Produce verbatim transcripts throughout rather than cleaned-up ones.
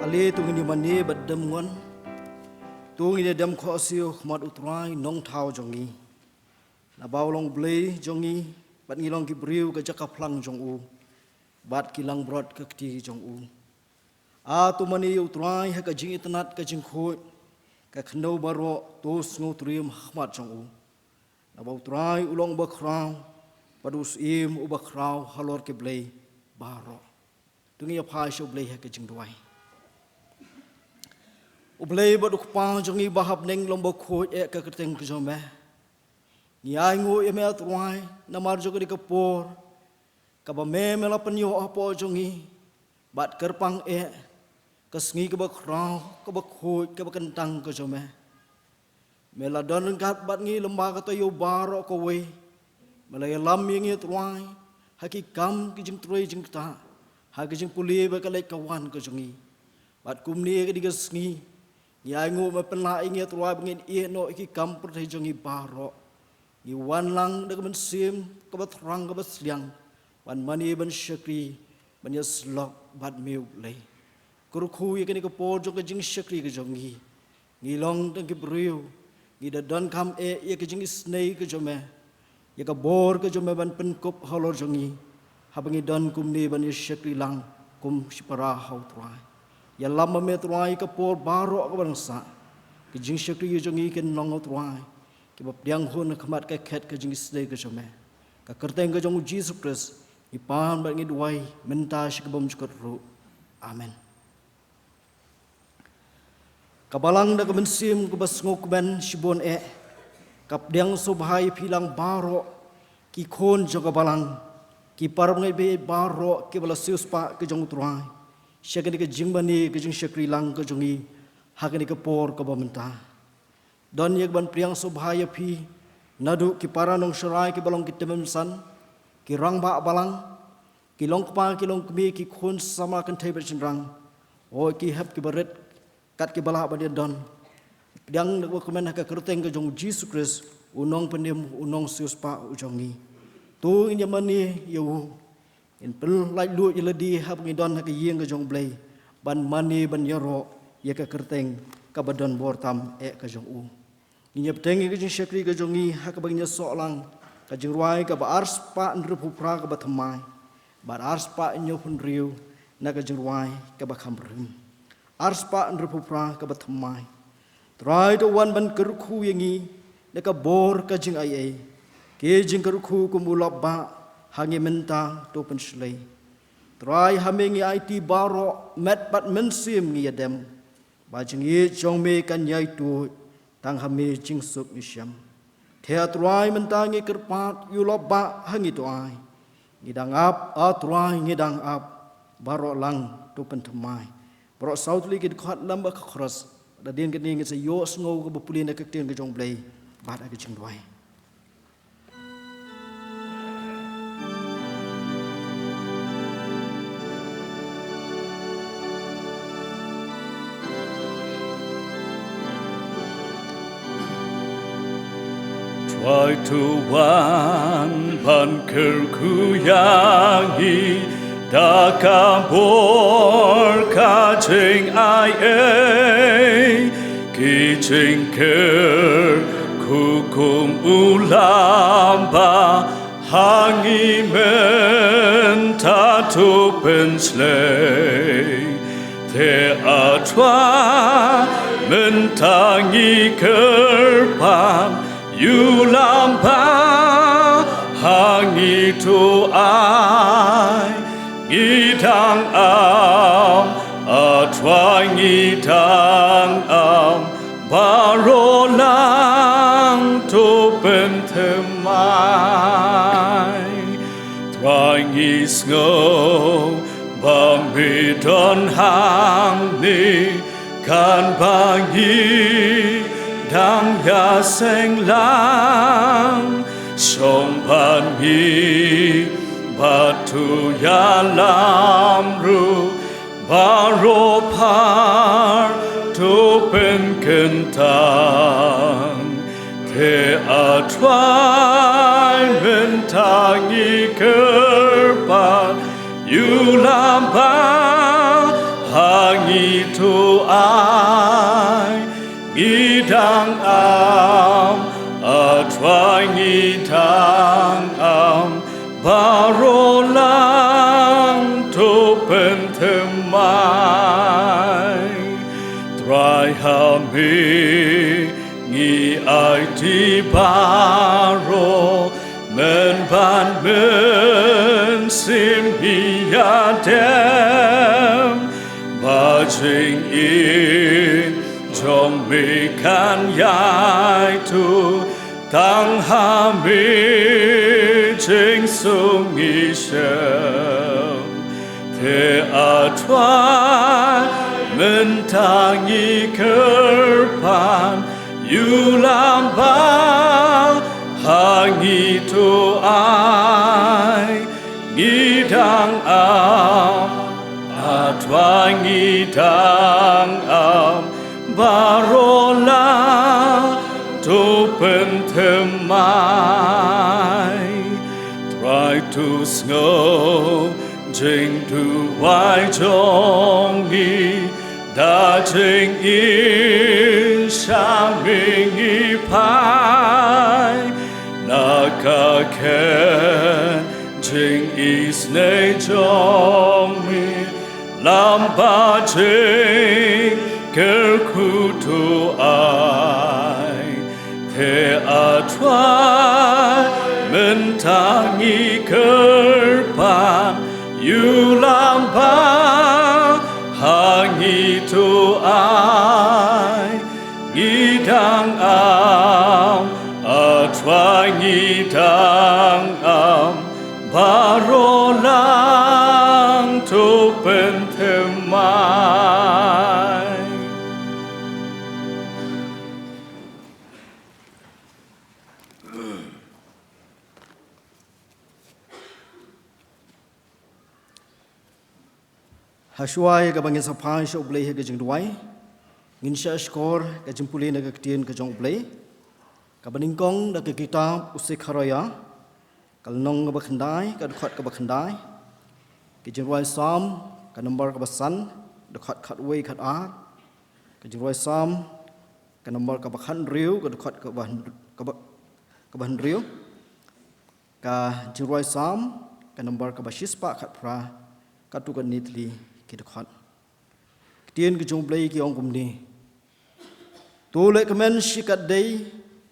Le to ngin ïa mane bad dem ngon. To ngin ïa dem khohsiew ha khmat U Trai Nongthaw jong ngi. Naba u long Blei jong ngi, bad ngi long ki briew ka jaka phlang jong u, bad ki langbrot ka kti jong u. A to mane ïa U Trai ha ka jingitynnad ka jingkhuid, ka khyndew baroh to sngewtriem ha khmat jong u. Naba U Trai u long uba khraw, bad u Syiem uba khraw halor ki blei baroh. To ngin ïa phai sha U Blei ha ka jingduwai. U Blei bad U Kpa jong ngi ba ha bneng, long bakhuid eh ka kyrteng ka jong me. Ngi ainguh ïa me A Trai, namar jong kane ka por kaba me, me la pynïoh hapoh jong ngi, bad kyrpang eh ka sngi kaba khraw, kaba khuid, kaba kyntang ka jong me. Me la don ryngkat bad ngi lyngba ka taïew baroh kawei. Me la ïalam ïa ngi A Trai ha ki kam ki jingtrei jingktah, ha ki jingpule bad ka leit ka wan ka jong ngi. Bad kumne ha kane ka sngi, ngi ainguh me pynlah ïa ngi A Trai ba ngin ïeh noh ïa ki kam pyrthei jong ngi baroh. Ngi wan lang da ka mynsiem kaba thrang kaba sliang, ban mane ban shakri, ban ïasyllok bad me U Blei. Kyrkhu ïa kane ka por jong ka jingshakri ka jong ngi. Ngi long tang ki briew, ngi da donkam eh ïa ka jingisynei ka jong me, ïa ka bor ka jong me ban pynkup halor jong ngi, haba ngi don kumne ban ïa shakri lang kum shipara ha U Trai. Ïalam ma me A Trai ïa ka por baroh kaba dang sah. Ka jingshakri ka jong ngi kan long A Trai, kiba pdiang hun ha khmat ka khet ka jingisynei ka jong me. Ka kyrteng ka jong U Jisu Khrist ngi pan bad ngi duwai mynta sha ka bymjukut ruh. Amen. Ka Balang da ka mynsiem kaba sngewkmen shibun eh, ka pdiang sngewbha ïa phi lang baroh, ki khun jong ka Balang, ki parabangeit baroh kiba la siewspah ka jong U Trai, sha kane ka jingmane ka jingshakri lang ka jong ngi ha kane ka por kaba mynta. Don ïa kaban pdiang sngewbha ïa phi naduh ki para nongsharai kiba long ki tymmen basan, ki rangbah balang, ki longkpa ki longkmie, ki khun samla kynthei bad shynrang, oh ki hep kiba rit, kat kiba lah ban ïadon. Pdiang da kaba kmen ha ka kyrteng ka jong U Jisu Khrist, U Nongpynim, U Nongsiewspah u jong ngi. To ngin ïa mane ïa u. Ngin pynlait luid ïa lade haba ngi don ha ka ïing ka jong U Blei, ban mane ban ïaroh ïa ka kyrteng kaba don bor tam eh ka jong u. Ngin ïa bteng ïa ka jingshakri ka jong ngi ha kaba ngin ïasoh lang ka jingrwai kaba arspah hynriewphew phra kaba thymmai, bad arspah hynñiewphew hynriew na ka jingrwai kaba kham rim. Arspah hynriewphew phra kaba thymmai. Trai, to wan ban kyrkhu ïa ngi da ka bor ka jingaiei, ki jingkyrkhu kum u lapbah ha ngi mynta, to pynshlei. Trai, ha me ngi aiti baroh, met bad mynsiem ngi ïadem, ba jingïeit jong me kan ïai tuid, tang ha me jingsuk ngi shem. Te A Trai, mynta ngi kyrpad ïa u lapbah ha ngi, to ai. Ngi dang ap, A Trai, ngi dang ap, baroh lang to pynthymmai. Baroh saw tylli ki dkhot lem bad ka chorus. Hadien kane ngin sa ïohsngew kaba pule na ka ktien ka jong U Blei bad ha ka jingduwai. Trai, to wan ban kyrkhu ïa ngi da ka bor ka jingaiei, ki jingkyrkhu kum u lapbah ha ngi mynta, to pynshlei. Te A Trai, mynta ngi kyrpad ïa u lapbah ha ngi, to ai. Ngi dang ap, A Trai, ngi dang ap, baroh lang to pynthymmai. Trai, ngi sngew ba me don hangne, katba ngi dang ïaseng lang, shong bad ngi bad to ïalam ruh, baroh phar to pynkyntang. Te A Trai, mynta ngi kyrpad ïa u lapbah ha ngi, To ai ngi dang am, A Trai ngi dang am, baroh lang to pynthymmai. Trai ha me ngi aiti baroh, mynban mynsiem ngi ïadem, ba jingim jong me kan ïai tuh, tang ha me jingsuk ngi shem. Te A Trai mynta ngi kyrpad, ïoh lam ba ha ngi to ai ngi dang am, A Trai ngi dang am, baroh lang to pynthymmai. Trai to sngew jingduwai jong ngi, da jingim sha me ngi phai, na ka khein jingisynei jong me, lam ba jingkyrkhu to ai. Te A Trai mynta ngi kyrpad, ïoh lam ba ha ngi to ai ngi dang am, A Trai ngi dang am, baroh lang to pynthymmai. Hashwa ïa kaba ngin sa phai sha U Blei ha ka jingduwai, ngin sa shkor ka jingpule na ka ktien ka jong U Blei, kaba nyngkong da ka kitab u Sekharaiah, ka lynnong kaba khyndai, ka dkhot kaba khyndai. Ka jingrwai Salm, ka nombar kaba san, dkhot khatwei khatar. Ka jingrwai Salm, ka nombar kaba khathynriew, ka dkhot kaba hynr-, kaba, kaba hynriew. Ka jingrwai Salm, ka nombar kaba shispah khatphra, katto katne tylli ki dkhot. Ktien ka jong U Blei ki ong kumne. To lehkmen shikatdei,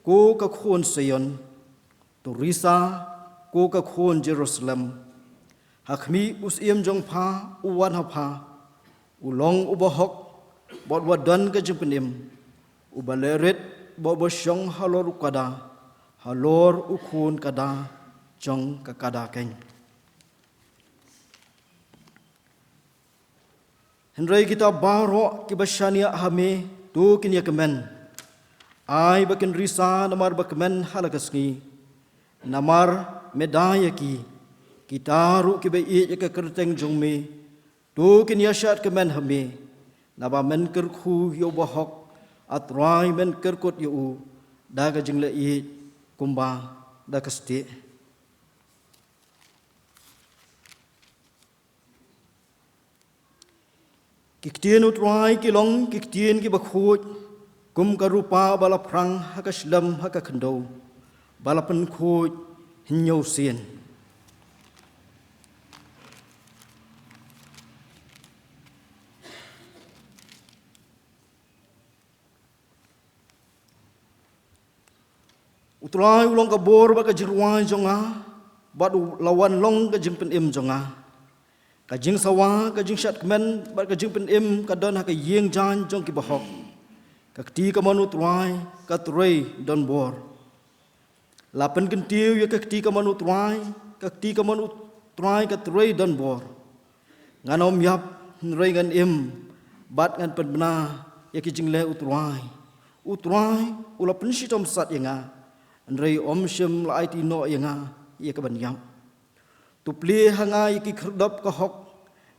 ko ka khun Sion, to risa, ko ka khun Jerusalem. Ha khmih u Syiem jong pha u wan ha pha, u long uba hok bad uba don ka jingpynim, uba leh rit bad uba shong halor u kada, halor u khun kada jong ka kada keiñ. Hynrei kita baroh kiba shaniah ha me, to kin ïakmen. Ai ba kin risa namar ba kmen ha la ka sngi. Namar me da ïa ki, kita ruh kiba ïeit ïa ka kyrteng jong me, to kin ïashad kmen ha me. Naba men kyrkhu ïa uba hok, A Trai men kyrkut ïa u da ka jingleh ïeit kumba da ka stieh. Ki ktien U Trai ki long ki ktien kiba khuid, kum ka rupa ba la phrang ha ka shlem ha ka khyndew, ba la pynkhuid hynñiew sien. U Trai u long ka bor bad ka jingrwai jong nga, bad u la wan long ka jingpynim jong nga. Ka jingsawa, ka jingshad kmen bad ka jingpynim ka don ha ka ïing jaiñ jong kiba hok. Ka kti kamon U Trai ka trei don bor. La pynkyntiew ïa ka kti kamon U Trai, ka kti kamon U Trai ka trei don bor. Ngan ym ïap, hynrei ngan im, bad ngan pynbna ïa ki jingleh U Trai. U Trai u la pynshitom sat ïa nga, hynrei ym shym la aiti noh ïa nga ïa ka ban ïap. To plie ha nga ïa ki khyrdop ka hok,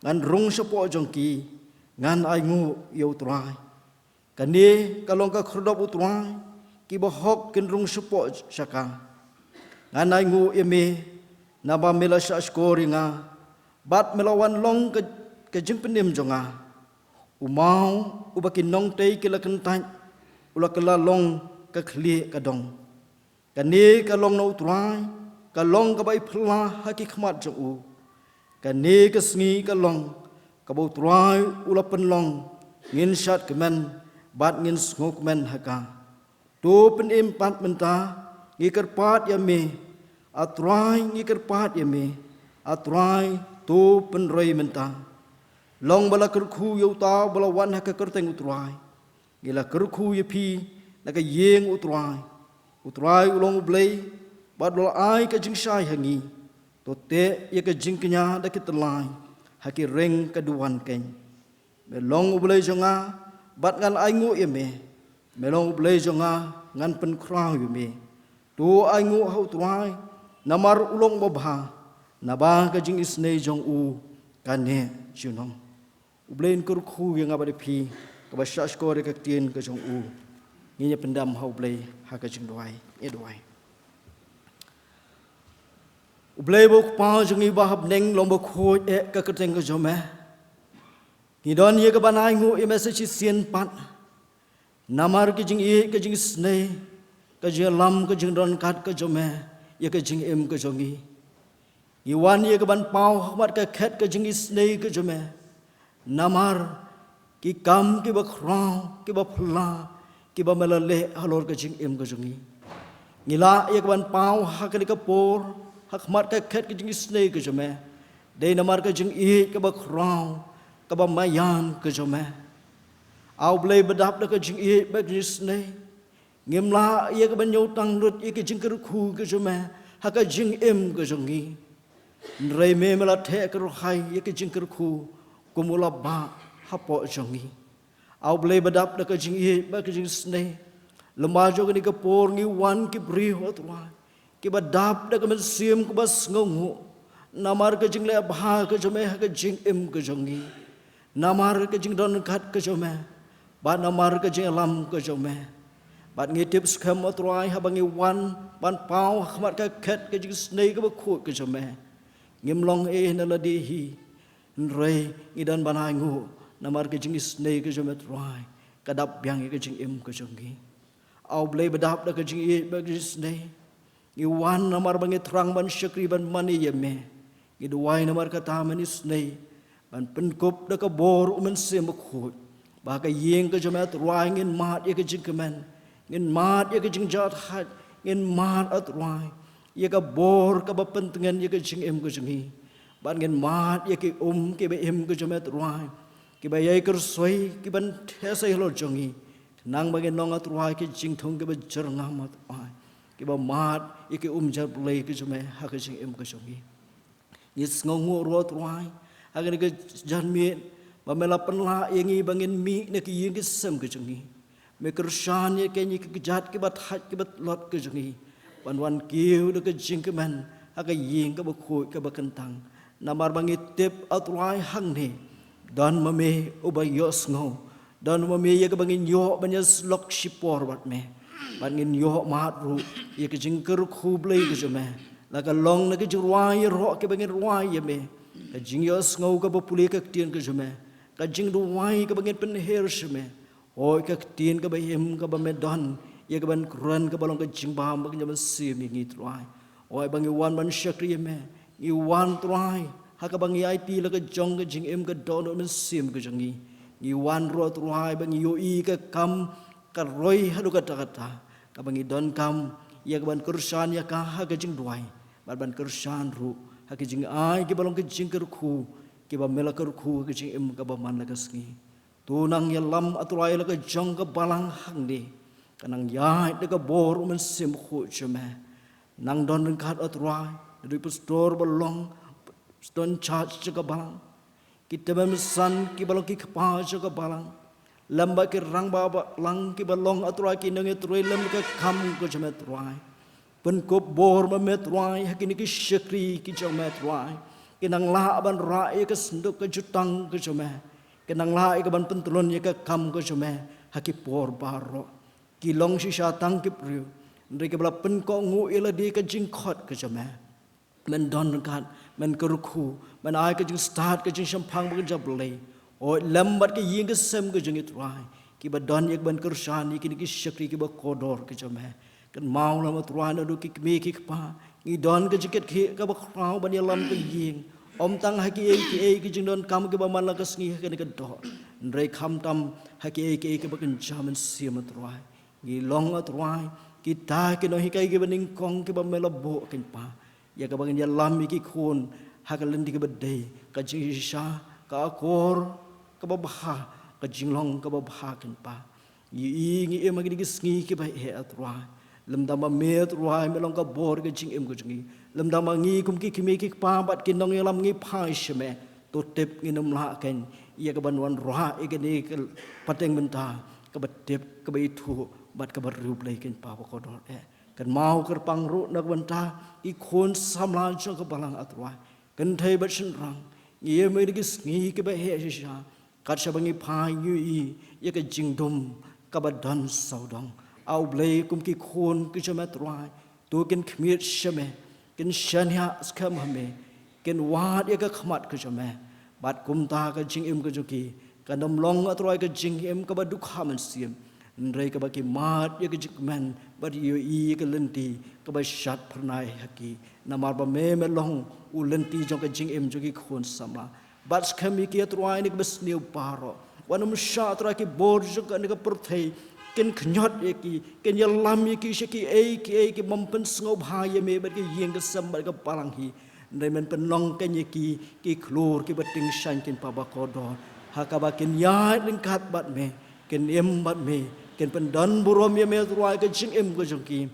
ngan rung shapoh jong ki, ngan ainguh ïa U Trai. Kane ka long ka khyrdop U Trai, kiba hok kin rung shapoh sha ka. Ngan ainguh ïa me, naba me la shahshkor ïa nga, bad me la wan long ka, ka jingpynim jong nga. U maw uba ki nongtei ki la kyntait u la kylla long ka khlieh ka dong. Kane ka long na U Trai, ka long kaba i phylla ha ki khmat jong u. Kane ka sngi ka long kaba U Trai u la pynlong, ngin shad kmen bad ngin sngewkmen ha ka. To pynim pat mynta, ngi kyrpad ïa me. A Trai, ngi kyrpad ïa me. A Trai, to pynroi mynta. Long ba la kyrkhu ïa uta ba la wan ha ka kyrteng U Trai. Ngi la kyrkhu ïa phi na ka ïing U Trai. U Trai u long U Blei bad u la ai ka jingshai ha ngi. To teh ïa ka jingkñia da ki tyllai ha ki ring ka duwan keiñ. Me long U Blei jong nga bad ngan ainguh ïa me. Me long U Blei jong nga, ngan pynkhraw ïa me. To ainguh ha U Trai, namar u long babha, naba ka jingisynei jong u ka neh junom. U Blei un kyrkhu ïa nga bad ïa phi, kaba shah shkor ïa ka ktien ka jong u. Ngin ïa pyndam ha U Blei ha ka jingduwai. Ïa duwai. U Blei ba u Kpa jong ngi ba ha bneng, long ba khuid eh ka kyrteng ka jong me. Ngi don ïa ka ban ainguh ïa me sa shisien pat. Namar ka jingïeit, ka jingisynei, ka jingïalam, ka jingdon kat ka jong me ïa ka jingim ka jong ngi. Ngi wan ïa ka ban paw ha khmat ka khet ka jingisynei ka jong me. Namar ki kam kiba khraw, kiba phylla, kiba me la leh halor ka jingim ka jong ngi. Ngi lah ïa ka ban paw ha kane ka por ha khmat ka khet ka jingisynei ka jong me. Dei namar ka jingïeit kaba khraw, kaba maïan ka jong me. A U Blei ba dap da ka jingïeit bad ka jingisynei, ngim lah ïa ka ban ñiewtang lut ïa ka jingkyrkhu ka jong me ha ka jingim ka jong ngi. Hynrei me, me la theh kyrhai ïa ka jingkyrkhu kum u labah hapoh jong ngi. A U Blei ba dap da ka jingïeit bad ka jingisynei, lem bad jong kane ka por ngi wan ki briew, A Trai, kiba dap da ka mynsiem kaba sngewnguh namar ka jingleh bha ka jong me ha ka jingim ka jong ngi, namar ka jingdon kat ka jong me, bad namar ka jingïalam ka jong me. Bad ngi tip skhem, A Trai, haba ngi wan ban paw ha khmat ka khet ka jingisynei kaba khuid ka jong me, ngim long ei ei na lade hi. Hynrei ngi don ban ainguh namar ka jingisynei ka jong me, Trai, ka dap biang ïa ka jingim ka jong ngi. A U Blei ba dap da ka jingïeit bad ka jingisynei, ngi wan namar ba ngi thrang ban shakri ban mane ïa me. Ngi duwai namar kata men isynei ban pynkup da ka bor U Mynsiem Bakhuid, ba ha ka ïing ka jong me, Trai, ngin mad ïa ka jingkmen, ngin mad ïa ka jingjahthait, ngin mad, A Trai, ïa ka bor kaba pyntngen ïa ka jingim ka jong ngi. Bad ngin mad ïa ki um kiba im ka jong me, Trai, kiba ïai kyrsoi, kiban theh sei halor jong ngi, khnang ba ngin long, A Trai, ki jingthung kiba jyrngam, A Trai, kiba mad ïa ki um jar Blei ka jong me ha ka jingim ka jong ngi. Ngi sngewnguh ruh, Trai, ha kane ka janmiet ba me la pynlah ïa ngi ba ngin mih na ki ïing ki sem ka jong ngi. Me kyrshan ïa ki, ïa ki kjat kiba thait kiba tlot ka jong ngi, ban wan kiew da ka jingkmen ha ka ïing kaba khuid kaba kyntang. Namar ba ngi tip, A Trai, hangne don ma me uba ïohsngew, don ma me ïa kaba ngin ïoh ban ïasyllok shipor bad me. Bad ngin ïoh mad ruh ïa ka jingkyrkhu Blei ka jong me, la ka long na ka jingrwai ïaroh kiba ngin rwai ïa me, ka jingïohsngew kaba pule ka ktien ka jong me, ka jingduwai kaba ngin pynher sha me. Hooid, ka ktien kaba im kaba me don ïa ka ban kren, kaba long ka jingbam bad ka jingbym shym ïa ngi, Trai. Hooid, ba ngi wan ban shakri ïa me, ngi wan, Trai, ha kaba ngi aiti la ka jong ka jingim ka dohnud mynsiem ka jong ngi. Ngi wan ruh, Trai, ba ngi ïohi ka kam ka roi haduh katta katta, kaba ngi donkam ïa ka ban kyrshan ïa ka ha ka jingduwai, bad ban kyrshan ruh ha ka jingai kiba long ka jingkyrkhu, kiba me la kyrkhu ha ka jingim kaba man la ka sngi. To nang ïalam, A Trai, la ka jong ka balang hangne, ka nang ïaid da ka bor U Mynsiem Bakhuid jong me. Nang don ryngkat, A Trai, da u pastor ba long pastor in charge jong ka balang, ki tymmen basan kiba long ki kpa jong ka balang, lem bad ki rangbah balang kiba long, A Trai, ki nongïatreilang ka kam ka jong me, Trai. Pynkup bor ma me, Trai, ha kine ki shakri ki jong me, Trai. Ki nang lah ban rah ïa ka synduk ka jutang ka jong me. Ki nang lah ïa ka ban pyntylun ïa ka kam ka jong me ha ki por baroh. Ki long shisha tang ki briew, hynrei kiba la pynkohnguh ïa lade ha ka jingkhot ka jong me. Men don ryngkat, men kyrkhu, men ai ka jingstad, ka jingshemphang bad ka jingïablei. Hooid, lem bad ka ïing ka sem ka jong ngi, Trai, kiba don ïa ka ban kyrshan ïa kine ki shakri kiba kordor ki jong me. Kynmaw lem, Trai, naduh ki kmie ki kpa, ngi don ka jingkit khlieh kaba khraw ban ïalam ka ïing, ym tang ha kiei kiei ki jingdonkam kiba man la ka sngi ha kane ka doh, hynrei khamtam ha kiei kiei kiba kynja mynsiem, Trai. Ngi long, Trai, kita ki nonghikai kiba nyngkong kiba me la buh, Kynrad, ïa kaba ngin ïalam ïa ki khun ha ka lynti kaba dei, ka jingshisha, ka akor kaba bha, ka jinglong kaba bha, Kynrad. Ngi i, ngi im ha kine ki sngi kiba heh, Trai, lymda ma me, Trai, me long ka bor ka jingim ka jong ngi. Lymda ma ngi kum ki kmie ki kpa bad ki nongïalam ngi phai sha me, to tip ngin ym lah kein ïa ka ban wanrah ïa kane ka pateng bynta kaba tip, kaba ithuh bad kaba riewblei, Kynrad ba kordor eh. Kynmaw kyrpang ruh na ka bynta ki khun samla jong ka balang, Trai, kynthei bad shynrang. Ngi im ha kine ki sngi kiba heh shisha, kat shaba ngi phai, ngi i ïa ka jingdum kaba don sawdong. A U Blei, kum ki khun ki jong me, Trai, to kin khmied sha me, kin shaniah skhem ha me, kin wad ïa ka khmat ka jong me. Bad kumta ka jingim ka jong ki kan ym long, Trai, ka jingim kaba dukha mynsiem, hynrei kaba ki mad ïa ka jingkmen bad ïohi ïa ka lynti kaba shad phyrnai ha ki. Namar ba me, me long u lynti jong ka jingim jong ki khun samla. Bad skhem ïa ki, Trai, na kiba sniew baroh. Wat nym shah, Trai, ki bor jong kane ka pyrthei kin kynjot ïa ki, kin ïalam ïa ki sha kiei kiei ki bym pynsngewbha ïa me bad ka ïing ka sem bad ka balang hi. Hynrei men pynlong kein ïa ki ki khlur kiba tyngshaiñ, Kynrad ba kordor, ha kaba kin ïaid ryngkat bad me, kin im bad me, kin pyndon burom ïa me, Trai, ka jingim ka jong ki,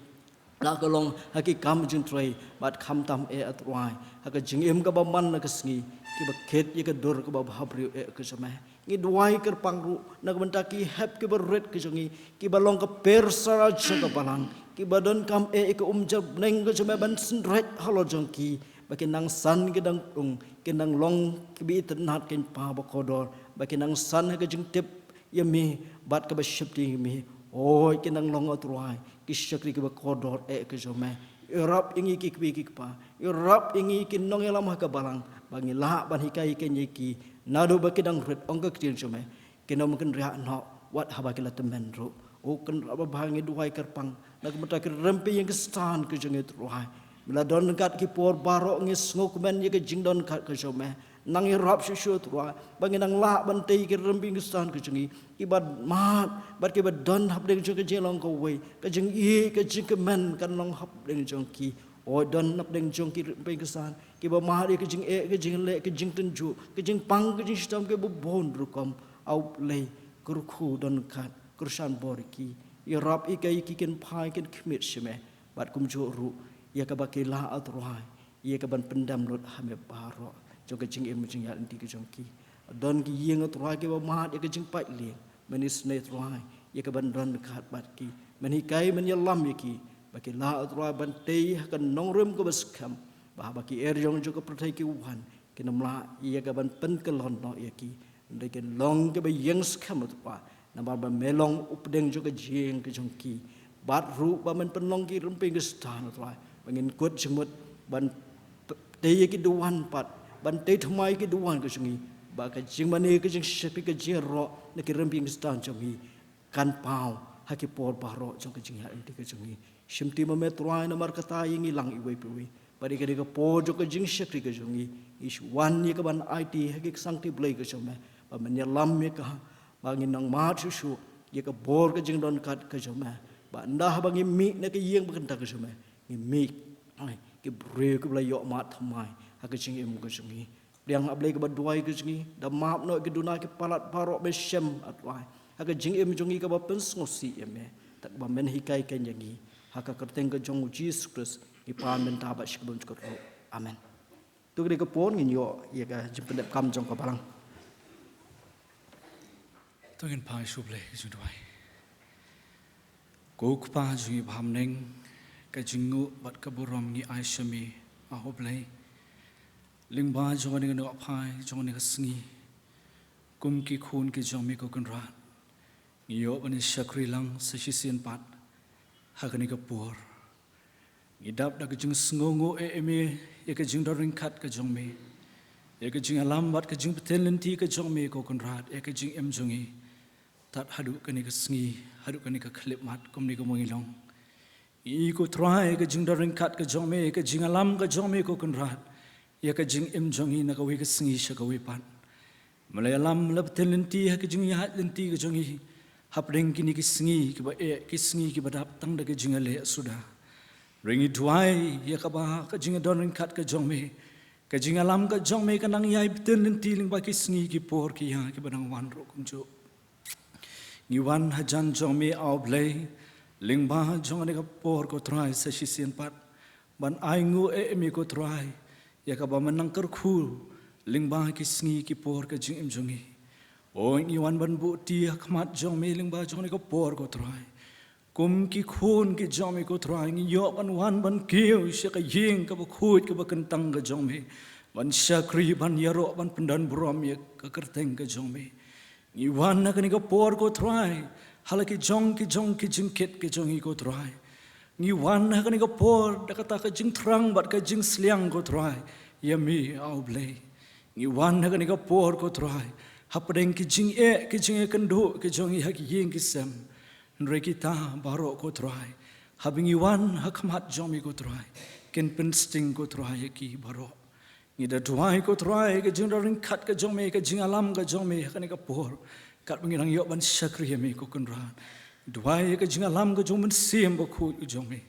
la ka long ha ki kam jingtrei bad khamtam eh, Trai, ha ka jingim kaba man la ka sngi, kiba kit ïa ka dur kaba bhabriew eh ka jong me. Ngi duwai kyrpang ruh na ka bynta ki hep kiba rit ki jong ngi, kiba long ka pyrsa jong ka balang, kiba donkam eh ïa ka umjer bneng ka jong me ban synreit halor jong ki, ba kin nang san ki dang pung, kin nang long kiba itynnad, Kynrad ba kordor, ba kin nang san ha ka jingtip ïa me bad kaba sheptieng ïa me. Hooid, kin nang long, Trai, ki shakri kiba kordor eh ka jong me. Ïarap ïa ngi ki kmie ki kpa, ïarap ïa ngi ki nongïalam ha ka balang, ba ngin lah ban hikai kein ïa ki naduh ba ki dang rit, ong ka ktien jong me. Kin ym kynriah noh wat haba ki la tymmen ruh. O Kynrad ba bha, ngi duwai kyrpang na ka bynta ki rympei ïing khristan ki jong ngi, Trai. Me la don ryngkat ki por baroh, ngi sngewkmen ïa ka jingdon ryngkat ka jong me. Nang ïarap shuh shuh, Trai, ba ngin nang lah ban tei ki rympei ïing khristan ki jong ngi, kiba mad bad kiba don hapdeng jong ka jinglong kawei, ka jingïeit, ka jingkmen kan long hapdeng jong ki. Hooid, don hapdeng jong ki rympei ïing khristan kiba mad ïa ka jingeh, ka jingleh, ka jingtynjuh, ka jingpang, ka jingshitom, kiba bun rukom. A U Blei, kyrkhu, don ryngkat, kyrshan bor ïa ki. Ïarap ïa ki, kin phai, kin khmied sha me. Bad kumjuh ruh ïa kaba ki lah, Trai, ïa ka ban pyndem lut ha me baroh jong ka jingim jingïaid lynti ka jong ki. Don ki ïing, Trai, kiba mad ïa ka jingpait lieng, men isynei, Trai, ïa ka ban don ryngkat bad ki. Men hikai, men ïalam ïa ki, ba ki lah, Trai, ban tei ha ka nongrim kaba skhem, ba haba ki eriong jong ka pyrthei ki wan, kin ym lah ïa ka ban pynkyllon noh ïa ki, hynrei kin long kiba ïeng skhem, Trai, namar ba me long u pdeng jong ka jingïeng ka jong ki. Bad ruh ba men pynlong ki rympei ïing khristan, Trai, ba ngin kut jingmut ban tei ïa ki duwan pat, ban tei thymmai ïa ki duwan ka jong ngi, ba ka jingmane, ka jingshakri, ka jingïaroh na ki rympei ïing khristan jong ngi kan paw ha ki por baroh jong ka jingïaid lynti ka jong ngi. Shim ti ma me, Trai, namar kata ïa ngi lang iwei pa iwei. Bad ïa kane ka por jong ka jingshakri ka jong ngi, ngi shu wan ïa ka ban aiti ha ki ksangti Blei ka jong me, ba men ïalam ïa ka, ba ngin nang mad shuh shuh ïa ka bor ka jingdon ryngkat ka jong me. Ba ynda haba ngi mih na ka ïing bakynta ka jong me, ngi mih, ai, ki briew kiba la ïoh mad thymmai ha ka jingim ka jong ngi. Pdiang, A Blei, kaba duwai ka jong ngi, da map noh ki duna ki palat baroh, me shem, A Trai, ha ka jingim jong ngi kaba pynsngewsih ïa me, bad ba men hikai kein ïa ngi. Ha ka kyrteng ka jong U Jisu Khrist ngi pan bynta bad shi kaba bun jingkyrkhu. Amen. To, ka dei ka por ngin ïoh ïa ka jingpyndep kam jong ka balang. To ngin pan sha U Blei ka jingduwai. Ko Kpa jong ngi ba ha bneng, ka jingnguh bad ka burom ngi ai sha me, A U Blei. Lyngba jong kane ka nongphai jong kane ka sngi, kum ki khun ki jong me, ko Kynrad, ngi ïoh ban ïa shakri lang sa shisien pat ha kane ka por. Ngi dap da ka jingsngewnguh ïa me, ïa ka jingdon ryngkat ka jong me, ïa ka jingïalam bad ka jingbtin lynti ka jong me ko Kynrad ïa ka jingim jong ngi. Tad haduh kane ka sngi, haduh kane ka khyllipmat kumne ka mong i long. Ngi ko Trai ka jingdon ryngkat ka jong me, ka jingïalam ka jong me ko Kynrad ïa ka jingim jong ngi na kawei ka sngi sha kawei pat. Me la ïalam, la btin lynti ha ka jingïaid lynti ka jong ngi hapdeng kine ki sngi kiba eh, ki sngi kiba dap tang da ka jingïaleh suda. Hynrei ngi duwai ïa kaba ka jingdon ryngkat ka jong me, ka jingïalam ka jong me ka nang ïai btin lynti lyngba ki sngi ki por ki ïa kiba nang wan ruh kumjuh. Ngi wan hajan jong me A U Blei lyngba jong kane ka por ko Trai sa shisien pat ban ainguh ïa me ko Trai ïa kaba me nang kyrkhu lyngba ki sngi ki por ka jingim jong ngi. O ngi wan ban buh kti ha khmat jong me lyngba jong kane ka por ko Trai. Kum ki khun ki jong me ko Trai ngi ïoh ban wan ban kiew sha ka ïing kaba khuid kaba kyntang ka jong me, ban shakri, ban ïaroh, ban pyndonburom ïa ka kyrteng ka jong me. Ngi wan ha kane ka por ko Trai ha la ki jong ki jong ki jingkit ki jong ngi ko Trai. Ngi wan ha kane ka por da kata ka jingthrang bad ka jingsliang ko Trai ïa me A U Blei. Ngi wan ha kane ka por ko Trai hapdeng ki jingeh ki jingeh kynduh ki jong ngi ha ki ïing ki sem. Hynrei kita baroh ko Trai, haba ngi wan ha khmat jong me ko Trai, kin pynsting ko Trai ïa ki baroh. Ngi da duwai ko Trai ka jingdon ryngkat ka jong me, ka jingïalam ka jong me ha kane ka por, katba ngi nang ïoh ban shakri ïa me ko Kynrad. Duwai ka jingïalam ka jong u Mynsiem Bakhuid ka jong me.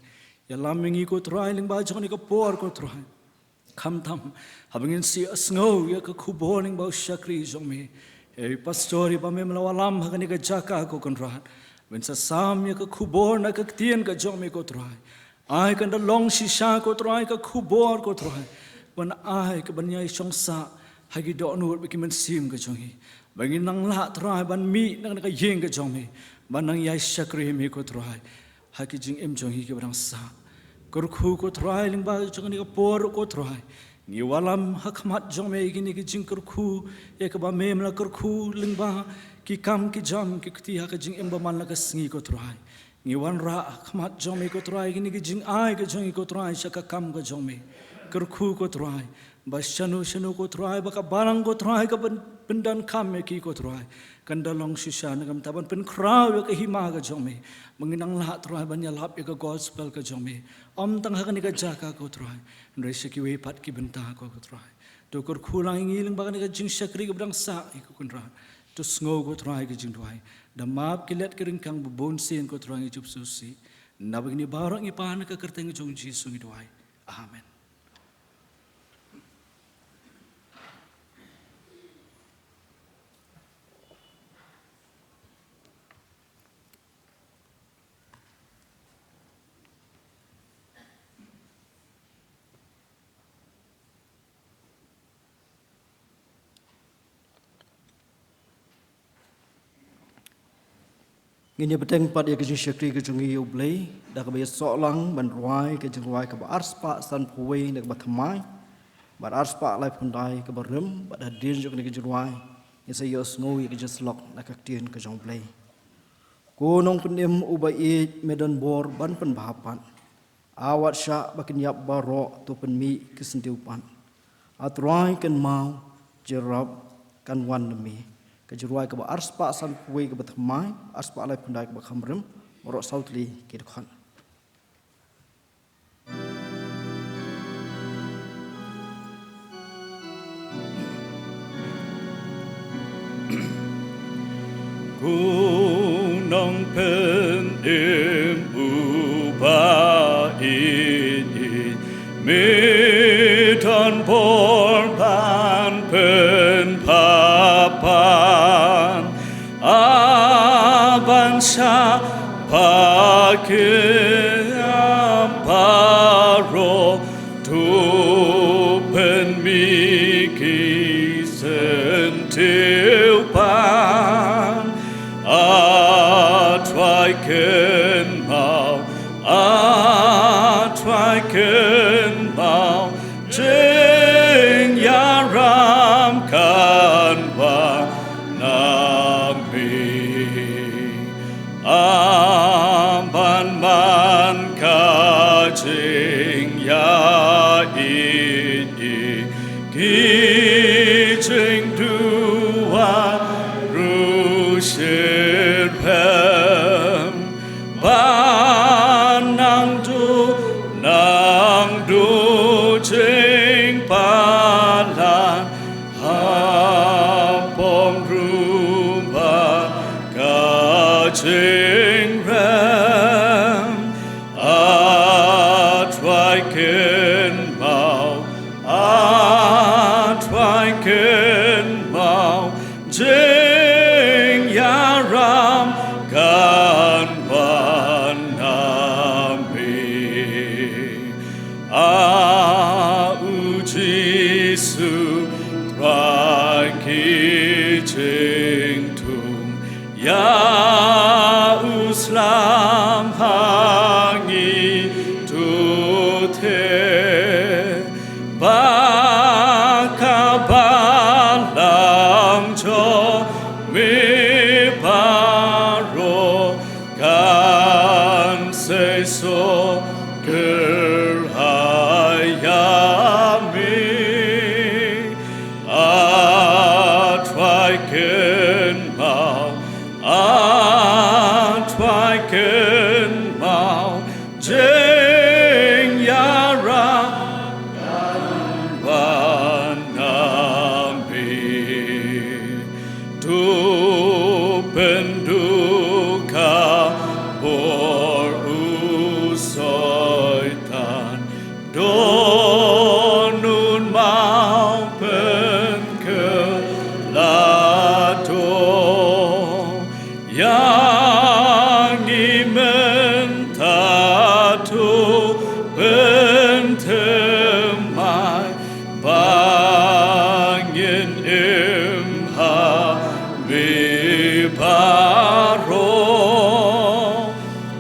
Ïalam ïa ngi ko Trai lyngba jong kane ka por ko Trai. Khamtam haba ngin sa ïohsngew ïa ka khubor lyngba u shakri jong me, ïa i pastor iba me la wallam ha kane ka jaka ko Kynrad, ban sa sam ïa ka khubor na ka ktien ka jong me ko Trai. Ai kan da long shisha ko Trai ka khubor ko Trai, ban ai ka ban ïai shong sah ha ki dohnud bad ki mynsiem ka jong ngi, ba ngin nang lah Trai ban mih na ka ïing ka jong me, ban nang ïai shakri ïa me ko Trai ha ki jingim jong ngi kiba dang sah. Kyrkhu ko Trai lyngba jong kane ka por ko Trai. Ngi wallam ha khmat jong me ïa kine ki jingkyrkhu ïa kaba me la kyrkhu lyngba ki kam ki jam ki kti ha ka jingim ba man la ka sngi ko Trai. Ngi wanrah ha khmat jong me ko Trai ïa kine ki jingai ka jong ngi ko Trai sha ka kam ka jong me. Kyrkhu ko Trai ba shano shano ko Trai ba ka balang ko Trai ka pyn-, pyndonkam ïa ki ko Trai, kan da long shisha na ka bynta ban pynkhraw ïa ka hima ka jong me, ba ngin nang lah Trai ban ïalap ïa ka gospel ka jong me. Ym tang ha kane ka jaka ko Trai, hynrei sha kiwei pat ki bynta ko Trai. To kyrkhu lang ïa ngi lyngba kane ka jingshakri kaba dang sah ïa ko Kynrad. To sngew ko Trai ka jingduwai. Da map ki lad ki ryngkang ba bun sien ko Trai ngi ju sngewsih. Naba kine baroh ngi pan ha ka kyrteng jong Jisu ngi duwai. Amen. Ngin ïa bteng pat ïa ka jingshakri ka jong ngi ïa U Blei da kaba ïasoh lang ban rwai ka jingrwai kaba arspah sanphew wei na kaba thymmai bad arspah laiphew khyndai kaba rim, bad hadien jong kane ka jingrwai ngin sa ïohsngew ïa ka jingsyllok na ka ktien ka jong U Blei. Ko Nongpynim uba ïeit, me don bor ban pynbha pat. A wat shah ba kin ïap baroh, to pynmih ki syntiew pat. A Trai kynmaw, jingïarap kan wan na me. Ka jingrwai kaba arspah sanphew wei kaba thymmai, arspah laiphew khyndai kaba kham rim, baroh saw tylli ki dkhot. Ko Nongpynim uba ïeit, me don bor ban pynbha pat. A ban shah ba kin ïap baroh, to pynmih ki syntiew pat. A Trai kynmaw, A Trai kynmaw, jingïarap kan wan na me. A ban man ka jingïaieit ïa ki Jingduwai ruh shitrhem, ba nang duh nang duh jingpalat, ha pom ruh bad ka jingrem. A Trai kynmaw, a Trai kynmaw, jingïalam kan wan na me. A U Jisu, Trai ki jingthung, ïa u slem ha ngi tu te, ba ka balang jong me baroh kan seisoh kyrhai ïa me. A Trai kynmaw, a Trai kynmaw, jingïalam kan wan na me. To pynduh ka bor u Soitan, don un maw pynkylla to. Ïa ngi mynta to pynthymmai, ba ngin im ha me baroh.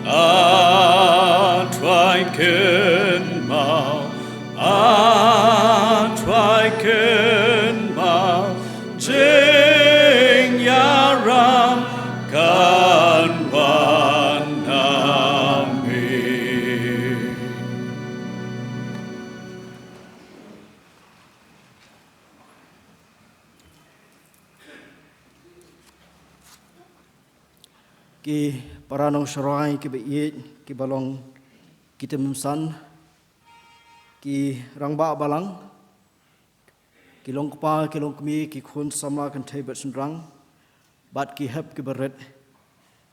A Trai kynmaw, a Trai kynmaw, jingïalam kan wan na me. Ki para nongsharai kiba ïeit, kiba long ki tymmen basan, ki rangbah balang, ki long kpa, ki long kmie, ki khun samla kynthei bad shynrang, bad ki hep kiba rit.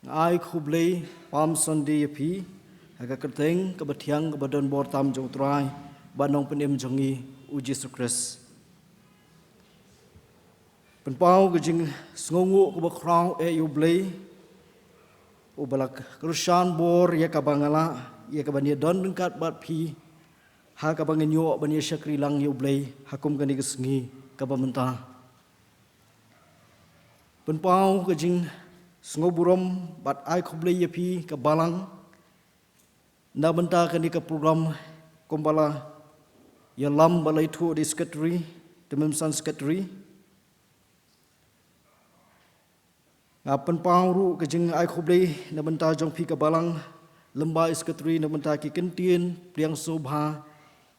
Nga ai khublei Palm Sunday ïa phi ha ka kyrteng kaba thiang kaba don bor tam jong U Trai bad Nongpynim jong ngi U Jisu Khrist. Pynpaw ka jingsngewnguh kaba khraw eh ïa U Blei, uba la kyrshan bor ïa kaba nga lah, ïa kaba ngi don ryngkat bad phi, ha kaba ngin ïoh ban ïa shakri lang ïa U Blei ha kum kane ka sngi kaba mynta. Pynpaw ka jingsngewburom bad ai khublei ïa phi ka balang na bynta kane ka program, kumba la ïalam bad la ïathuh da i secretary, tymmen basan secretary. Nga pynpaw ruh ka jingai khublei na bynta jong phi ka balang, lyngba i secretary, na bynta ki kyntien pliang sngewbha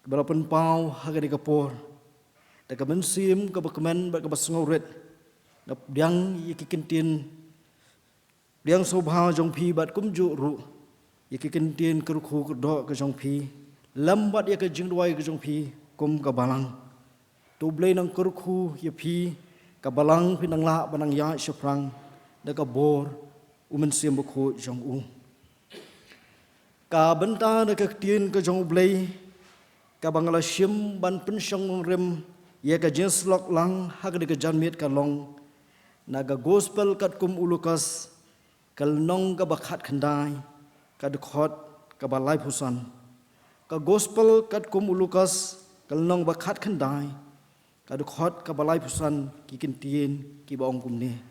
kiba la pynpaw ha kane ka por. Da ka mynsiem kaba kmen bad kaba sngewrit, nga pdiang ïa ki kyntien pliang sngewbha jong phi bad kumjuh ruh ïa ki kyntien kyrkhu kyrdoh ka jong phi, lem bad ïa ka jingduwai ka jong phi kum ka balang. To U Blei un kyrkhu ïa phi ka balang, phin nang lah ban nang ïaid shaphrang da ka bor U Mynsiem Bakhuid jong u. Ka bynta da ka ktien ka jong U Blei kaba nga la shim ban pynshong nongrim ïa ka jingsyllok lang ha kane ka janmiet ka long na ka Gospel katkum u Lukas, ka lynnong kaba khatkhyndai, ka dkhot kaba laiphew san. Ka Gospel katkum u Lukas, ka lynnong ba khatkhyndai, ka dkhot kaba laiphew san, ki kyntien kiba ong kumne: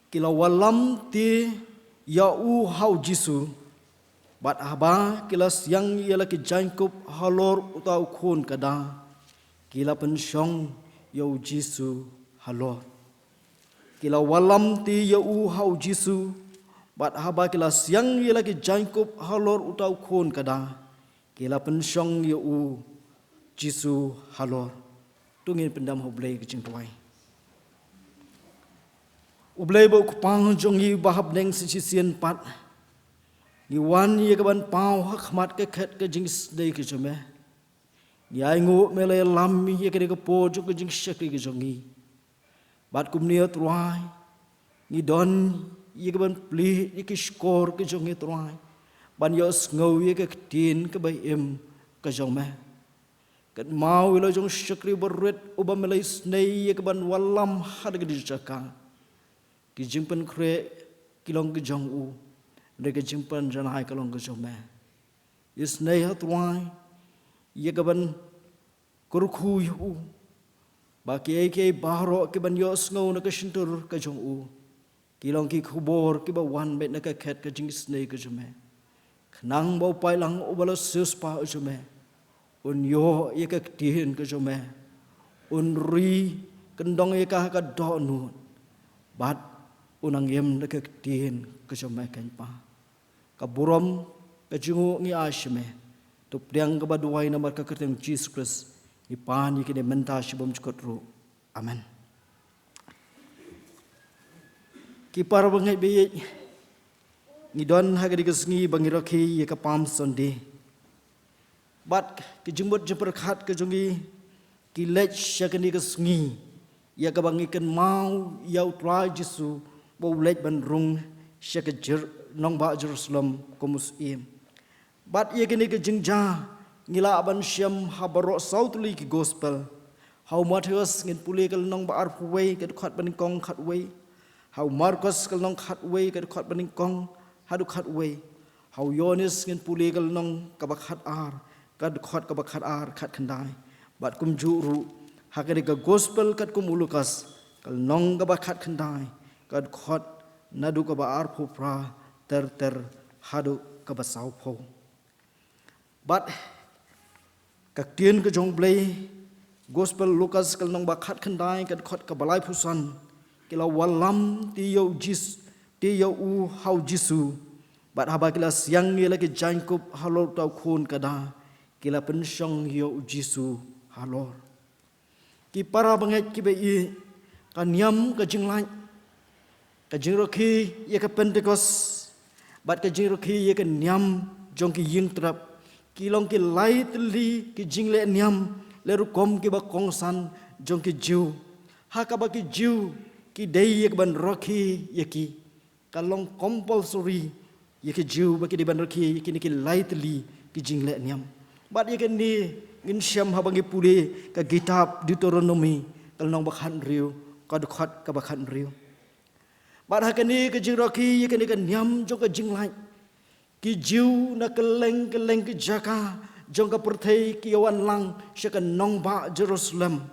Ki la wallam te ïa u ha u Jisu, bad haba ki la siang ïa la ki jaiñkup halor uta u khun kada, ki la pynshong ïa u Jisu halor. Ki la wallam te ïa u ha u Jisu, bad haba ki la siang ïa la ki jaiñkup halor uta u khun kada, ki la pynshong ïa u Jisu halor. To ngin pyndam ha U Blei ka jingduwai. U Blei ba u Kpa jong ngi ba ha bneng sa shisien pat, ngi wan ïa ka ban paw ha khmat ka khet ka jingisnei ka jong me. Ngi ainguh me la ïalam ïa kane ka por jong ka jingshakri ka jong ngi. Bad kumne, A Trai, ngi don ïa ka ban plie ïa ki shkor ka jong ngi, A Trai, ban ïohsngew ïa ka ktien kaba im ka jong me. Kynmaw ïa la jong u shakri barit uba me la isnei ïa ka ban wallam ha kane ka jaka. Ki jingpynkhreh ki long ki jong u, hynrei ka jingpynjanai ka long ka jong me. Isnei, A Trai, ïa ka ban kyrkhu ïa u, ba kiei kiei baroh ki ban ïohsngew na ka shyntur ka jong u, ki long ki khubor kiba wan beit na ka khet ka jingisnei ka jong me. Khnang ba u paidlang uba la siewspah u jong me un ïoh ïa ka ktien ka jong me, un ri kyndong ïa ka ha ka dohnud, bad un nang im da ka ktien ka jong me, kynpa. Ka burom, ka jingnguh ngi ai sha me. To pdiang kaba duwai namar ka kyrteng Jisu Khrist ngi pan ïa kine mynta shi bymjukut ruh. Amen. Ki para bangeit ba ïeit, ngi don ha kane ka sngi ba ngi rakhe ïa ka Palm Sunday. Bad ki jingmut jingpyrkhat ka jong ngi ki leit sha kane ka sngi ïa kaba ngi kynmaw ïa U Trai Jisu ba u leit ban rung sha ka Jer-, nongbah Jerusalem kum u Syiem. Bad ïa kane ka jingjia ngi lah ban shem ha baroh saw tylli ki gospel. Ha u Mathaios ngin pule ka lynnong ba arphew wei, ka dkhot ba nyngkong khatwei. Ha u Markos ka lynnong khatwei, ka dkhot ba nyngkong haduh khatwei. Ha u Ïoannis ngin pule ka lynnong kaba khatar, ka dkhot kaba khatar khatkhyndai. Bad kumjuh ruh ha kane ka gospel katkum u Lukas, ka lynnong kaba khatkhyndai, ka dkhot naduh kaba arphew phra ter ter haduh kaba sawphew. Bad ka ktien ka jong U Blei, gospel Lukas ka lynnong ba khatkhyndai, ka dkhot kaba laiphew san, ki la wallam te ïa u Jis-, te ïa u ha u Jisu. Bad haba ki la siang ïa la ki jaiñkup halor uta u khun kada, ki la pynshong ïa u Jisu halor. Ki para bangeit kiba ïeit, ka niam ka jinglait, ka jingrakhe ïa ka Pentekost, bad ka jingrakhe ïa ka niam jong ki ïingtrep, ki long ki lai tylli ki jingleh niam, leh rukom kiba kongsan jong ki Jiw. Ha kaba ki Jiw ki dei ïa ka ban rakhe ïa ki. Ka long compulsory ïa ki Jiw ba ki dei ban rakhe ïa kine ki lai tylli ki jingleh niam. Bad ïa kane ngin shem haba ngi pule ka kitab Deuteronomi, ka lynnong ba khathynriew, ka dkhot kaba khathynriew. Bad ha kane ka jingrakhe ïa kane ka niam jong ka jinglait, ki Jiw na kylleng kylleng ki jaka jong ka pyrthei ki ïa wan lang sha ka nongbah Jerusalem.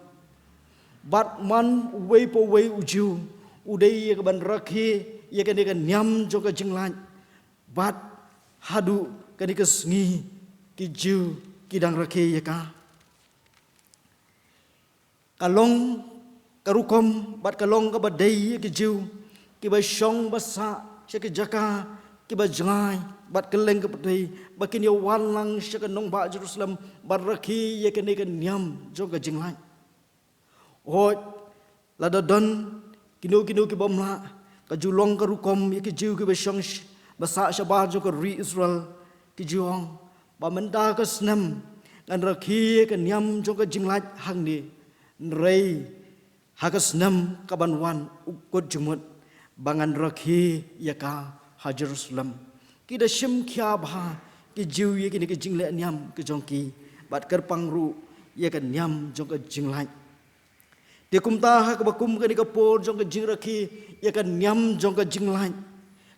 Bad man uwei pa uwei u Jiw u dei ïa ka ban rakhe ïa kane ka niam jong ka jinglait. Bad haduh kane ka sngi ki Jiw ki dang rakhe ïa ka. Ka long ka rukom bad ka long kaba dei ïa ki Jiw kiba shong ba sah sha ki jaka kiba jngai bad kylleng ka pyrthei, ba kin ïa wan lang sha ka nongbah Jerusalem ban rakhe ïa kane ka niam jong ka jinglait. Hooid, lada don kino kino ki bym lah, ka ju long ka rukom ïa ki Jiw kiba shong sh-, ba sah shabar jong ka ri Israel, ki ju ong ba mynta ka snem ngan rakhe ïa ka niam jong ka jinglait hangne, hynrei ha ka snem ka ban wan u kut jingmut ba ngan rakhe ïa ka ha Jerusalem. Ki da shim khia bha ki Jiw ïa kine ki jingleh niam ki jong ki, bad kyrpang ruh ïa ka niam jong ka jinglait. Te kumta ha kaba kum kane ka por jong ka jingrakhe ïa ka niam jong ka jinglait,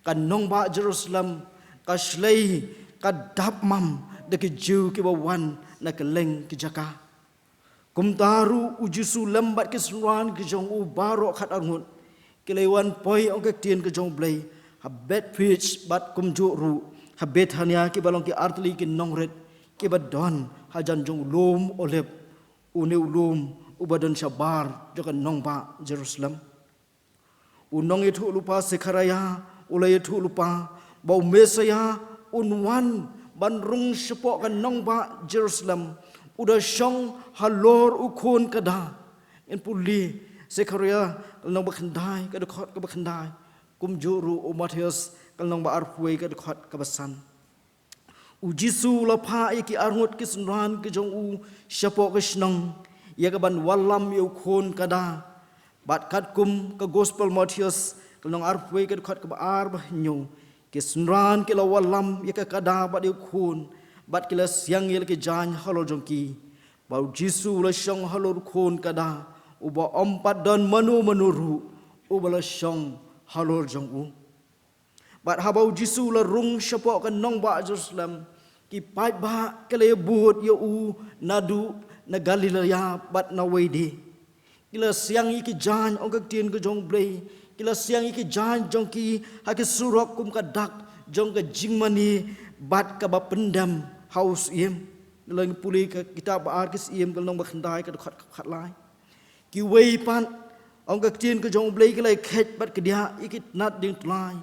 ka nongbah Jerusalem ka shlei ka dap mam da ki Jiw kiba wan na kylleng ki jaka. Kumta ruh u Jisu lem bad ki synran ki jong u baroh khatar ngut ki la wan poi, ong ka ktien ka jong U Blei, ha Bethphage bad kumjuh ruh ha Bethania, kiba long ki artylli ki nongrit kiba don hajan jong u lum Olib, une u lum uba don shabar jong ka nongbah Jerusalem. U nongïathuhlypa Sekharaïa u la ïathuhlypa ba u Messaïah un wan ban rung shapoh ka nongbah Jerusalem, u da shong halor u khun kada. Ngin pule Sekhariah ka lynnong ba khyndai ka dkhot kaba khyndai. Kumjuh ruh u Mathaios ka lynnong ba arphew wei ka dkhot kaba san. U Jisu u la phah ïa ki arngut ki synran ki jong u shapoh ka shnong ïa kaban wallam ïa u khun ka da. Bad katkum ka Gospel Mathaios ka lynnong arphew wei ka dkhot kaba ar ba hynñiew, ki synran ki la wallam ïa ka ka da bad ïa u khun, bad ki la siang ïa la ki jaiñ halor jong ki. Bad u Jisu u la shong halor u khun ka da, uba ym pat don mano mano ruh uba la shong halor jong u. Bad haba u Jisu u la rung shapoh ka nongbah Jerusalem, ki paidbah ki la ïabud ïa u naduh na Galilaïa bad na wei de. Ki la siang ïa ki jaiñ, ong ka ktien ka jong U Blei, ki la siang ïa ki jaiñ jong ki ha ki surok kum ka dak jong ka jingmane bad kaba pyndem ha u syiem. Lada ngi pule ka kitab Ba-ar ki Syiem ka lynnong ba khyndai ka dkhot kaba khatlai. Kiwei pat, ong ka ktien ka jong U Blei, ki la ïakhet bad kdiah ïa ki tnat diengtlai.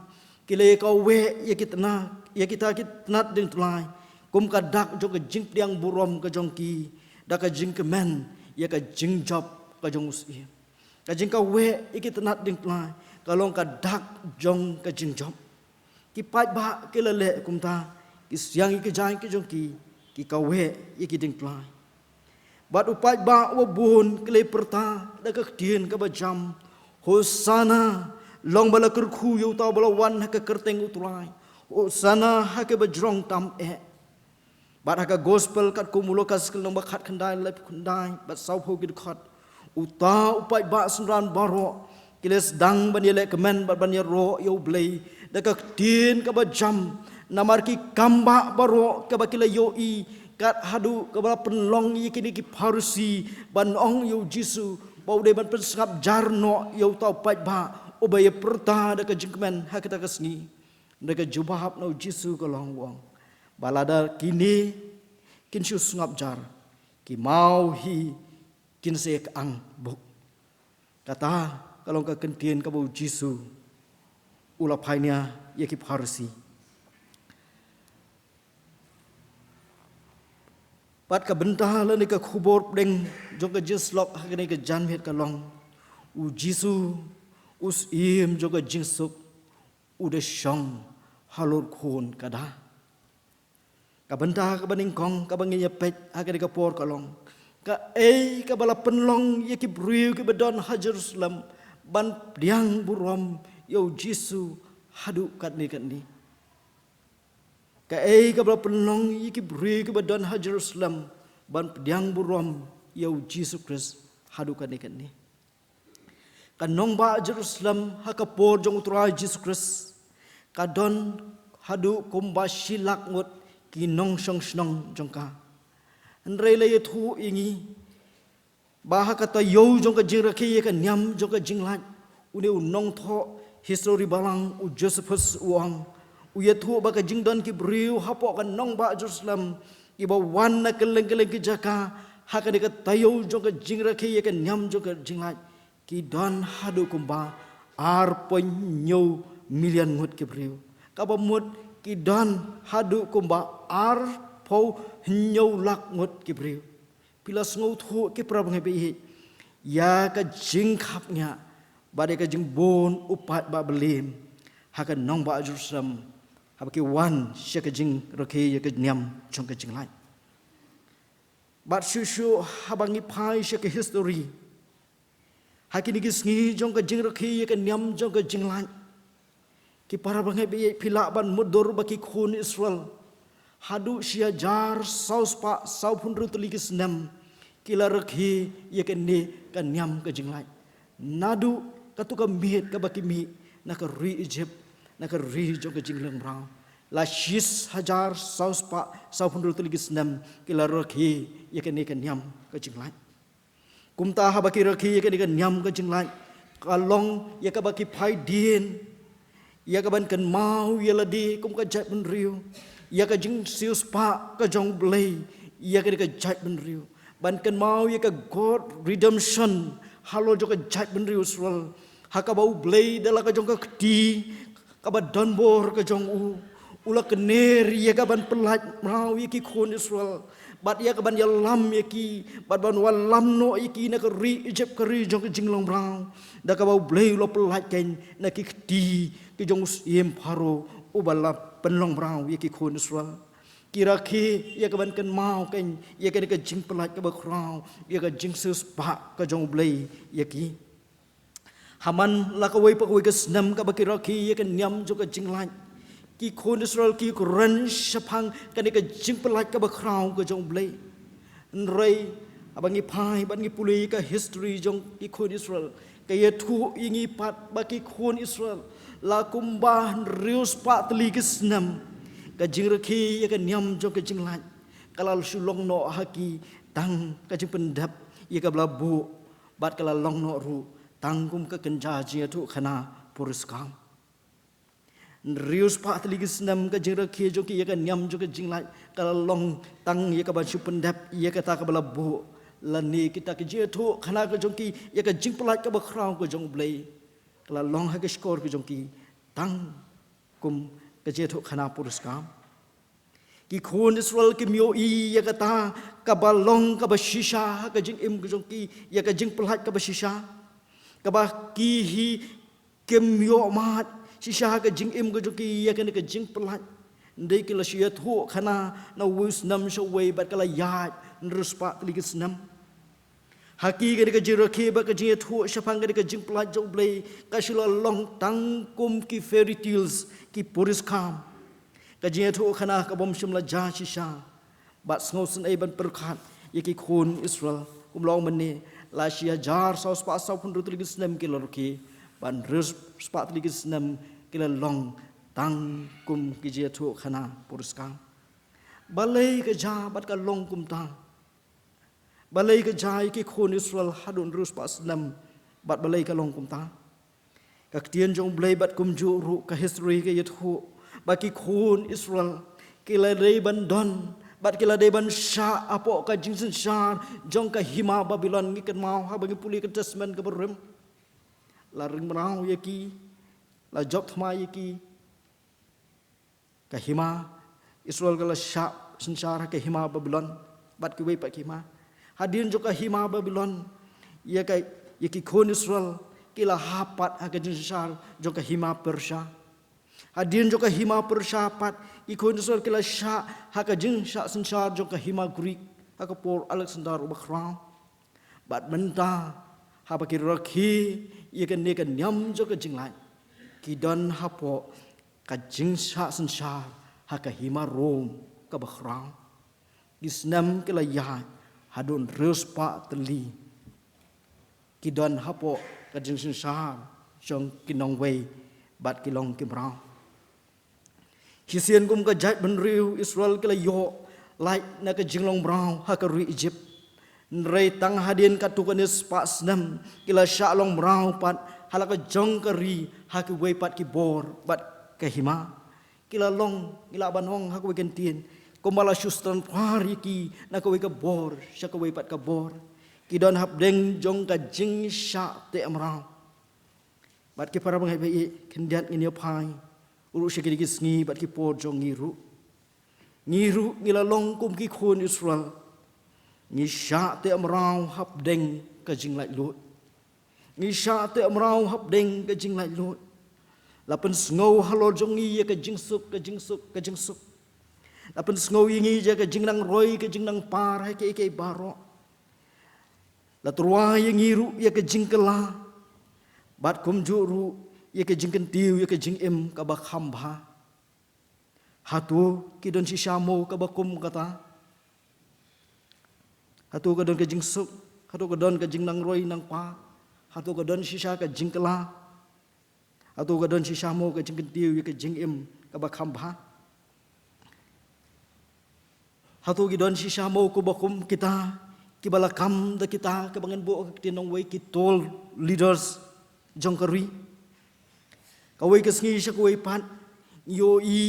Ki la ïakaweh ïa ki tnat, ïa kita ki tnat diengtlai kum ka dak jong ka jingpdiang burom ka jong ki, da ka jingkmen ïa ka jingjop ka jong u syiem. Ka jingkaweh ïa ki tnat diengtlai ka long ka dak jong ka jingjop. Ki paidbah ki la leh kumta, ki siang ïa ki jaiñ ki jong ki, ki kaweh ïa ki diengtlai. Bad u paidbah uba bun ki la pyrta da ka ktien kaba jam: Hosana, long ba la kyrkhu ïa uta uba la wan ha ka kyrteng U Trai. Hosana ha kaba jrong tam eh. Bad ha ka Gospel katkum u Lukas ka lynnong ba khatkhyndai, laiphew khyndai bad sawphew ki dkhot, uta u paidbah synran baroh ki la sdang ban ïalehkmen bad ban ïaroh ïa U Blei da ka ktien kaba jam, namar ki kambah baroh kaba ki la ïohi, kat haduh kaba la pynlong ïa kine ki Pharisi ban ong ïa u Jisu ba u dei ban pynsngap jar noh ïa uta u paidbah uba ïapyrta da ka jingkmen ha kata ka sngi. Hynrei ka jubab na u Jisu ka long, u ong ba lada kine kin shu sngap jar, ki maw hi kin sa ïa ka ang bok. Kata ka long ka ktien kaba u Jisu u la phai nia ïa ki Pharisi. Bad ka bynta lane ka khubor pdeng jong ka jingsyllok ha kane ka janmiet ka long: U Jisu, u syiem jong ka jingsuk, u da shong halor khun ka da. Ka bynta kaba nyngkong kaba ngin ïa peit ha kane ka por ka long: kaei kaba la pynlong ïa ki briew kiba don ha Jerusalem ban pdiang burom ïa u Jisu haduh katne katne? Kaei kaba la pynlong ïa ki briew kiba don ha Jerusalem ban pdiang burom ïa u Jisu Khrist haduh katne katne? Ka nongbah Jerusalem ha ka por jong u Trai Jisu Khrist ka don haduh kumba shi lak ngut ki nongshong shnong jong ka. Hynrei la ïathuh ïa ngi ba ha ka taïew jong ka jingrakhe ïa ka niam jong ka jinglait, une u nongthoh history balang u Josephus u ong, u ïathuh ba ka jingdon ki briew hapoh ka nongbah Jerusalem kiba wan na kylleng kylleng ki jaka ha kane ka taïew jong ka jingrakhe ïa ka niam jong ka jinglait, ki don haduh kumba arphew hynñiew million ngut ki briew. Kaba mut ki don haduh kumba arphew hynñiew lak ngut ki briew. Phi la sngewthuh ki para bangeit ba ïeit ïa ka jingkhapngiah bad ïa ka jingbun u paidbah ba lem ha ka nongbah Jerusalem haba ki wan sha ka jingrakhe ïa ka niam jong ka jinglait. Bad shuh shuh haba ngi phai sha ka history, ha kine ki sngi jong ka jingrakhe ïa ka niam jong ka jinglait, ki para bangeit ba ïeit, phi lah ban mutdur ba ki khun Israel haduh shi hajar saw spah sawphew hynriew tylli ki snem ki la rakhe ïa kane ka niam ka jinglait. Naduh katto ka miet kaba ki mih na ka ri Egypt, na ka ri jong ka jinglong mraw, la shi hajar saw spah sawphew hynriew tylli ki snem ki la rakhe ïa kane ka niam ka jinglait. Kumta haba ki rakhe ïa kane ka niam ka jinglait, ka long ïa kaba ki phai dien ïa ka ban kynmaw ïa lade kum ka jaitbynriew, ïa ka jingsiewspah ka jong U Blei ïa kane ka jaitbynriew, ban kynmaw ïa ka God redemption halor jong ka jaitbynriew Israel, ha kaba U Blei da la ka jong ka kti kaba donbor ka jong u, U la kner ïa ka ban pyllait mraw ïa ki khun Israel, bad ïa ka ban ïalam ïa ki, bad ban wallam noh ïa ki na ka ri Egypt, ka ri jong ka jinglong mraw, da kaba U Blei u la pyllait kein na ki kti ki jong u syiem Pharaoh uba la pynlong mraw ïa ki khun Israel. Ki rakhe ïa ka ban kynmaw kein ïa kane ka jingpyllait kaba khraw, ïa ka jingsiewspah ka jong U Blei ïa ki. Ha man la kawei pa kawei ka snem kaba ki rakhe ïa ka niam jong ka jinglait, ki khun Israel ki kren shaphang kane ka jingpyllait kaba khraw ka jong U Blei. Hynrei haba ngi phai bad ngi pule ïa ka history jong ki khun Israel, ka ïathuh ïa ngi pat ba ki khun Israel, la kumba hynriew spah tylli ki snem, ka jingrakhe ïa ka niam jong ka jinglait ka la shu long noh ha ki tang ka jingpyndep ïa kaba la buh, bad ka la long noh ruh tang kum ka kynja jingïathuhkhana puriskam. Hynriew spah tylli ki snem ka jingrakhe jong ki ïa ka niam jong ka jinglait ka la long tang ïa ka ban shu pyndep ïa kata kaba la buh, lane kita ki jingïathuhkhana ka jong ki ïa ka jingpyllait kaba khraw ka jong U Blei, ka la long ha ka shkor ka jong ki tang kum ka jingïathuhkhana puriskam. Ki khun Israel kim ïohi ïa kata kaba long kaba shisha ha ka jingim ka jong ki, ïa ka jingpyllait kaba shisha, kaba ki hi kim ïoh mad shisha ha ka jingim ka jong ki ïa kane ka jingpyllait. Hynrei ki la shu ïathuhkhana na uwei u snem sha uwei bad ka la ïaid hynriew spah tylli ki snem. Ha ki kane ka jingrakhe bad ka jingïathuh shaphang kane ka jingpyllait jong U Blei ka shu la long tang kum ki fairy tales, ki puriskam. Ka jingïathuhkhana ka bym shym la jia shisha. Bad sngewsynei ban pyrkhat ïa ki khun Israel, kumba long mynne, la shi hajar saw spah saw phew hynriew tylli ki snem ki la rakhe, bad hynriew spah tylli ki snem ki la long tang kum ki jingïathuhkhana puriskam. Balei ka jia bad ka long kumta? Balei ka jia ïa ki khun Israel haduh hynriew spah snem, bad balei ka long kumta? Ka ktien jong U Blei bad kumjuh ruh ka history ka ïathuh ba ki khun Israel ki la dei ban don bad ki la dei ban shah hapoh ka jingsynshar jong ka hima Babilon. Ngi kynmaw haba ngi pule ka Testament kaba rim, la ring mraw ïa ki, la jop thma ïa ki. Ka hima Israel ka la shah synshar ha ka hima Babilon bad kiwei pat ki hima. Hadien jong ka hima Babilon, ïa ka, ïa ki khun Israel ki la hap pat ha ka jingsynshar jong ka hima Persia. Hadien jong ka hima Persia pat, ki khun Israel ki la shah ha ka jingshah synshar jong ka hima Greek ha ka por Alexander uba khraw. Bad mynta, haba ki rakhe ïa kane ka niam jong ka jinglait, ki don hapoh ka jingshah synshar ha ka hima Rom kaba khraw. Ki snem ki la ïaid haduh hynriew spah tylli. Ki don hapoh ka jingsynshar jong ki nongwei bad ki long ki mraw. Shisien kum ka jaitbynriew Israel ki la ïoh lait na ka jinglong mraw ha ka ri Egypt. Hynrei tang hadien katto katne spah snem ki la shah long mraw pat ha la ka jong ka ri ha kiwei pat ki bor bad ka hima. Ki la long, ngi lah ban ong ha kawei ka ktien, kumba la shu transfer ïa ki na kawei ka bor sha kawei pat ka bor. Ki don hapdeng jong ka jingshah teh mraw. Bad ki para bangeit ba ïeit, khyndiat ngin ïa phai ruh sha kine ki sngi bad ki por jong ngi ruh. Ngi ruh ngi la long kum ki khun Israel. Ngi shah teh mraw hapdeng ka jinglaitluid. Ngi shah teh mraw hapdeng ka jinglaitluid. La pynsngew halor jong ngi ïa ka jingsuk, ka jingsuk, ka jingsuk. La pynsngew ïa ngi ïa ka jingnang roi, ka jingnang par ha kiei kiei baroh. La tyrwa ïa ngi ruh ïa ka jingkylla. Bad kumjuh ruh ïa ka jingkyntiew ïa ka jingim kaba kham bha. Hato ki don shisha mo kaba kum kata? Hato ka don ka jingsuk? Hato ka don ka jingnang roi nang par? Hato ka don shisha ka jingkylla? Hato ka don shisha mo ka jingkyntiew ïa ka jingim kaba kham bha? Hato ki don shisha mo kaba kum kita, kiba la kam da kita, kaba ngan buh ka ktien nongwei ki tol leaders jong ka ri? Kawei ka sngi sha kawei pat, ngi ïohi,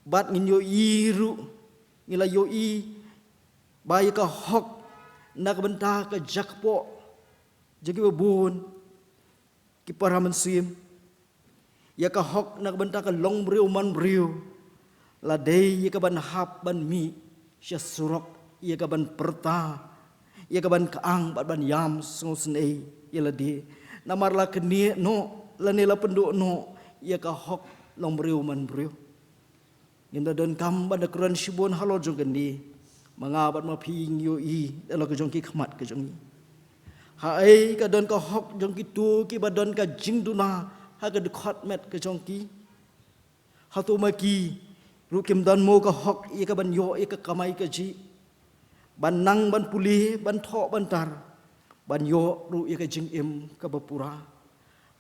bad ngin ïohi ruh, ngi la ïohi ba ïa ka hok na ka bynta ka jakpoh jong kiba bun, ki para mynsiem. Ïa ka hok na ka bynta ka long briew man briew la dei ïa ka ban hap ban mih sha surok, ïa ka ban pyrta, ïa ka ban kyang bad ban ïam sngewsynei ïa lade. Namar la knieh noh lane la pynduh noh ïa ka hok long briew man briew. Ngim da donkam ban da kren shibun halor jong kane, ma nga bad ma phi ngi ïohi da la ka jong ki khmat ka jong ngi. Haei ka don ka hok jong kito kiba don ka jingduna ha ka dkhot met ka jong ki? Hato ma ki ruh kim don mo ka hok ïa ka ban ïoh ïa ka kamai kajih, ban nang ban pule, ban thoh ban tar, ban ïoh ruh ïa ka jingim kaba pura?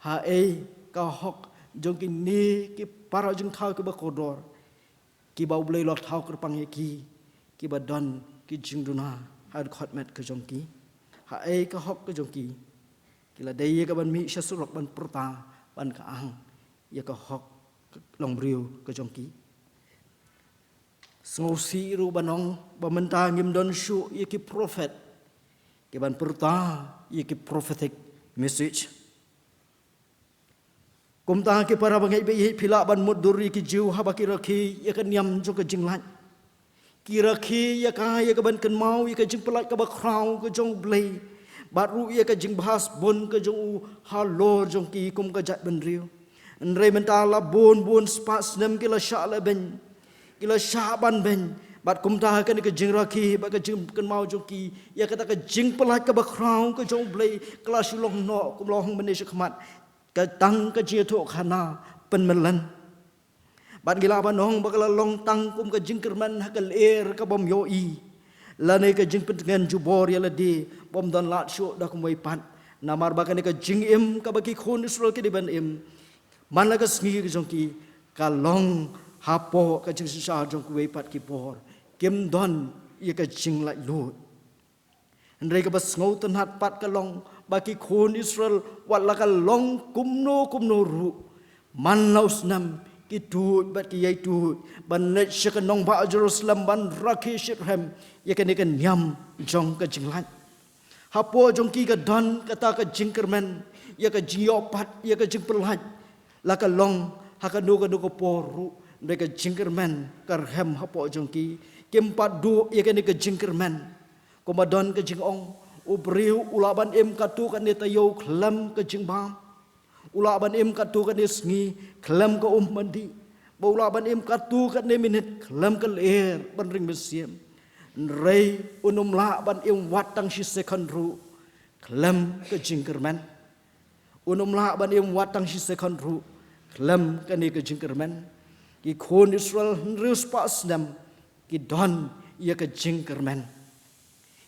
Haei ka hok jong kine ki para jingthaw kiba kordor, kiba U Blei u la thaw kyrpang ïa ki, kiba don ki jingduna ha dkhot met ka jong ki? Haei ka hok ka jong ki? Ki la dei ïa ka ban mih sha surok ban pyrta, ban kyang ïa ka hok long briew ka jong ki. Sngewsih ruh ban ong ba mynta ngim don shuh ïa ki prophet kiban pyrta ïa ki prophetic message. Kumta ki para bangeit ba ïeit, phi lah ban mutdur ïa ki Jiw haba ki rakhe ïa ka niam jong ka jinglait. Ki rakhe ïa ka, ïa ka ban kynmaw ïa ka jingpyllait kaba khraw ka jong U Blei, bad ruh ïa ka jingbha sbun ka jong u halor jong ki kum ka jaitbynriew. Hynrei mynta la bun bun spah snem ki la shah lehbeiñ, ki la shah banbeiñ, bad kumta kane ka jingrakhe bad ka jingkynmaw jong ki ïa kata ka jingpyllait kaba khraw ka jong U Blei ka la shu long noh, kum la ong mynne shakhmat, ka tang ka jingïathuhkhana pynmyllen. Bad ngi lah ban ong ba ka la long tang kum ka jingkyrmen ha ka lyer kabym ïohi, lane ka jingpyntngen jubor ïa lade bym don lad shuh da kumwei pat. Namar ba kane ka jingim kaba ki khun Israel ki dei ban im man la ka sngi ka jong ki, ka long hapoh ka jingsynshar jong kiwei pat ki por, kim don ïa ka jinglaitluid. Hynrei kaba sngewtynnat pat ka long ba ki khun Israel, wat la ka long kumno kumno ruh, man la u snem ki tuid bad ki ïai tuid ban leit sha ka nongbah Jerusalem ban rakhe shitrhem ïa kane ka niam jong ka jinglait. Hapoh jong ki ka don kata ka jingkyrmen ïa ka jingïoh pat ïa ka jingpyllait. La ka long ha kano kano ka por ruh, hynrei ka jingkyrmen ka rhem hapoh jong ki. Kim pat duh ïa kane ka jingkyrmen. Kumba don ka jingong, u briew u lah ban im katto katne taïew khlem ka jingbam. U lah ban im katto katne sngi khlem ka ummat dih. Bad u lah ban im katto katne minit khlem ka lyer ban ring mynsiem. Hynrei un ym lah ban im wat tang shi sekon ruh khlem ka jingkyrmen. Un ym lah ban im wat tang shi sekon ruh khlem kane ka jingkyrmen. Ki khun Israel hynriew spah snem ki don ïa ka jingkyrmen.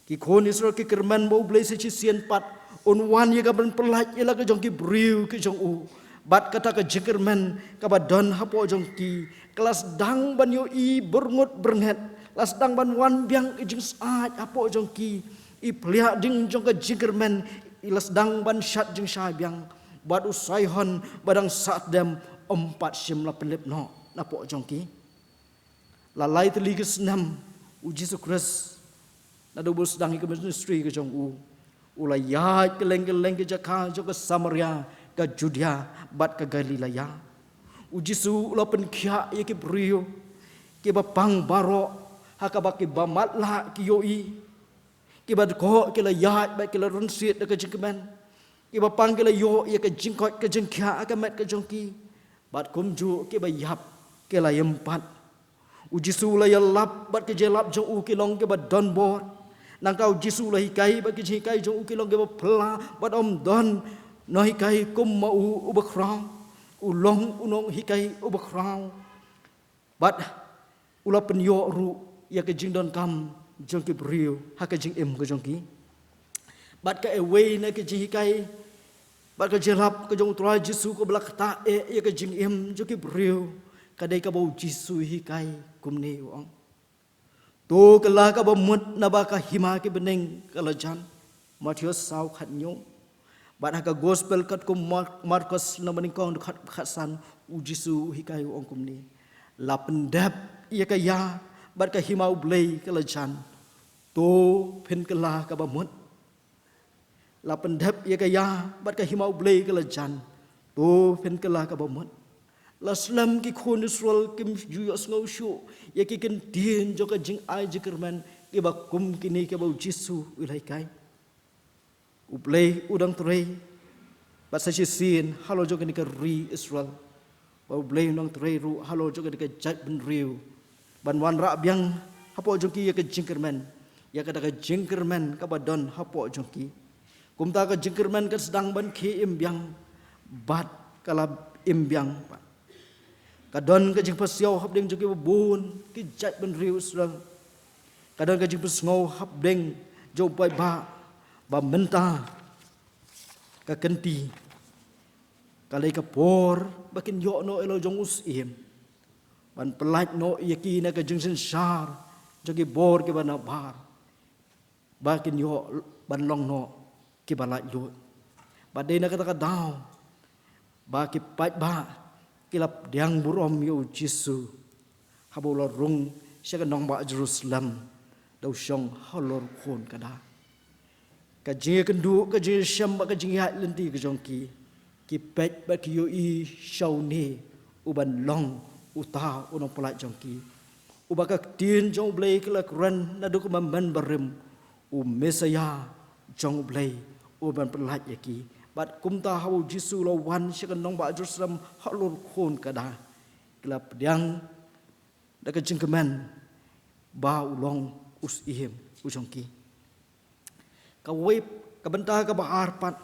Ki khun Israel ki kyrmen ba U Blei sa shisien pat un wan ïa ka ban pyllait ïa la ka jong ki briew ki jong u. Bad kata ka jingkyrmen kaba don hapoh jong ki ka la sdang ban ïohi byrngut byrnget, la sdang ban wan biang i jingsyaid hapoh jong ki. I pliah ding jong ka jingkyrmen i la sdang ban shat jingshai biang. Bad u Sihon ba dang sahtdem ym pat shym la pynlip noh napoh jong ki. La lai tylli ki snem u Jisu Khrist naduh ba u sdang ïa ka ministry ka jong u, u la ïaid kylleng kylleng ki jaka jong ka Samaria, ka Judea bad ka Galilaia. U Jisu u la pynkhiah ïa ki briew kiba pang baroh ha kaba kiba matlah ki ïohi. Kiba dkoh ki la ïaid bad ki la rynsied da ka jingkmen. Kiba pang ki la ïoh ïa ka jingkoit ka jingkhiah ha ka met ka jong ki. Bad kumjuh kiba ïap ki la ïeng pat. U Jisu u la ïalap bad ki jingïalap jong u ki long kiba don bor. Nangta u Jisu u la hikai bad ki jinghikai jong u ki long kiba phylla bad ym don nonghikai kum ma u uba khraw. U long u nonghikai uba khraw. Bad u la pynïoh ruh ïa ka jingdonkam jong ki briew ha ka jingim ka jong ki. Bad kawei na ki jinghikai bad ka jingïalap ka jong u Trai Jisu kaba la ktah eh ïa ka jingim jong ki briew ka dei kaba u Jisu u hikai kumne, u ong: To kylla kaba mut naba ka hima ki bneng ka la jan. Mathaios saw khathynñiew. Bad ha ka Gospel katkum Mar-, Markos lynnong ba nyngkong dkhot khatsan, u Jisu u hikai, u ong kumne: La pyndep ïa ka ïa bad ka hima U Blei ka la jan. To phin kylla kaba mut. La pyndep ïa ka ïa bad ka hima U Blei ka la jan. To phin kylla kaba mut. La slem ki khun Israel kim ju ïohsngew shuh ïa ki kyntien jong ka jingai jingkyrmen kiba kum kine kiba U Jisu u la hikai. U Blei u dang trei bad sa shisien halor jong kane ka ri Israel. Bad U Blei u dang trei ruh halor jong kane ka jaitbynriew ban wanrah biang hapoh jong ki ïa ka jingkyrmen, ïa kata ka jingkyrmen kaba don hapoh jong ki. Kumta ka jingkyrmen kan sdang ban khie im biang bad ka la im biang pat. Ka don ka jingpasiaw hapdeng jong kiba bun ki jaitbynriew Israel. Ka don ka jingpynsngew hapdeng jong u paidbah ba mynta ka kynti ka lei ka por ba kin ïoh noh ïa la jong u syiem ban pyllait noh ïa ki na ka jingsynshar jong ki bor kiba nabar, ba kin ïoh ban long noh kiba laitluid. Bad dei na kata ka daw ba ki paidbah ki la pdiang burom ïa U Jisu haba u la rung sha ka nongbah Jerusalem da u shong halor u khun kada. Ka jingïakynduh, ka jingïashem bad ka jingïaid lynti ka jong ki, ki peit bad ki ïohi sha une uban long uta u nongpyllait jong ki, uba ka ktien jong U Blei ka la kren naduh kumba mynbarim, u Messaïah jong U Blei uban pyllait ïa ki. Bad kumta haba U Jisu u la wan sha ka nongbah Jerusalem halor u khun kada, ki la pdiang da ka jingkmen ba u long u syiem u jong ki. Kawei ka bynta kaba ar pat,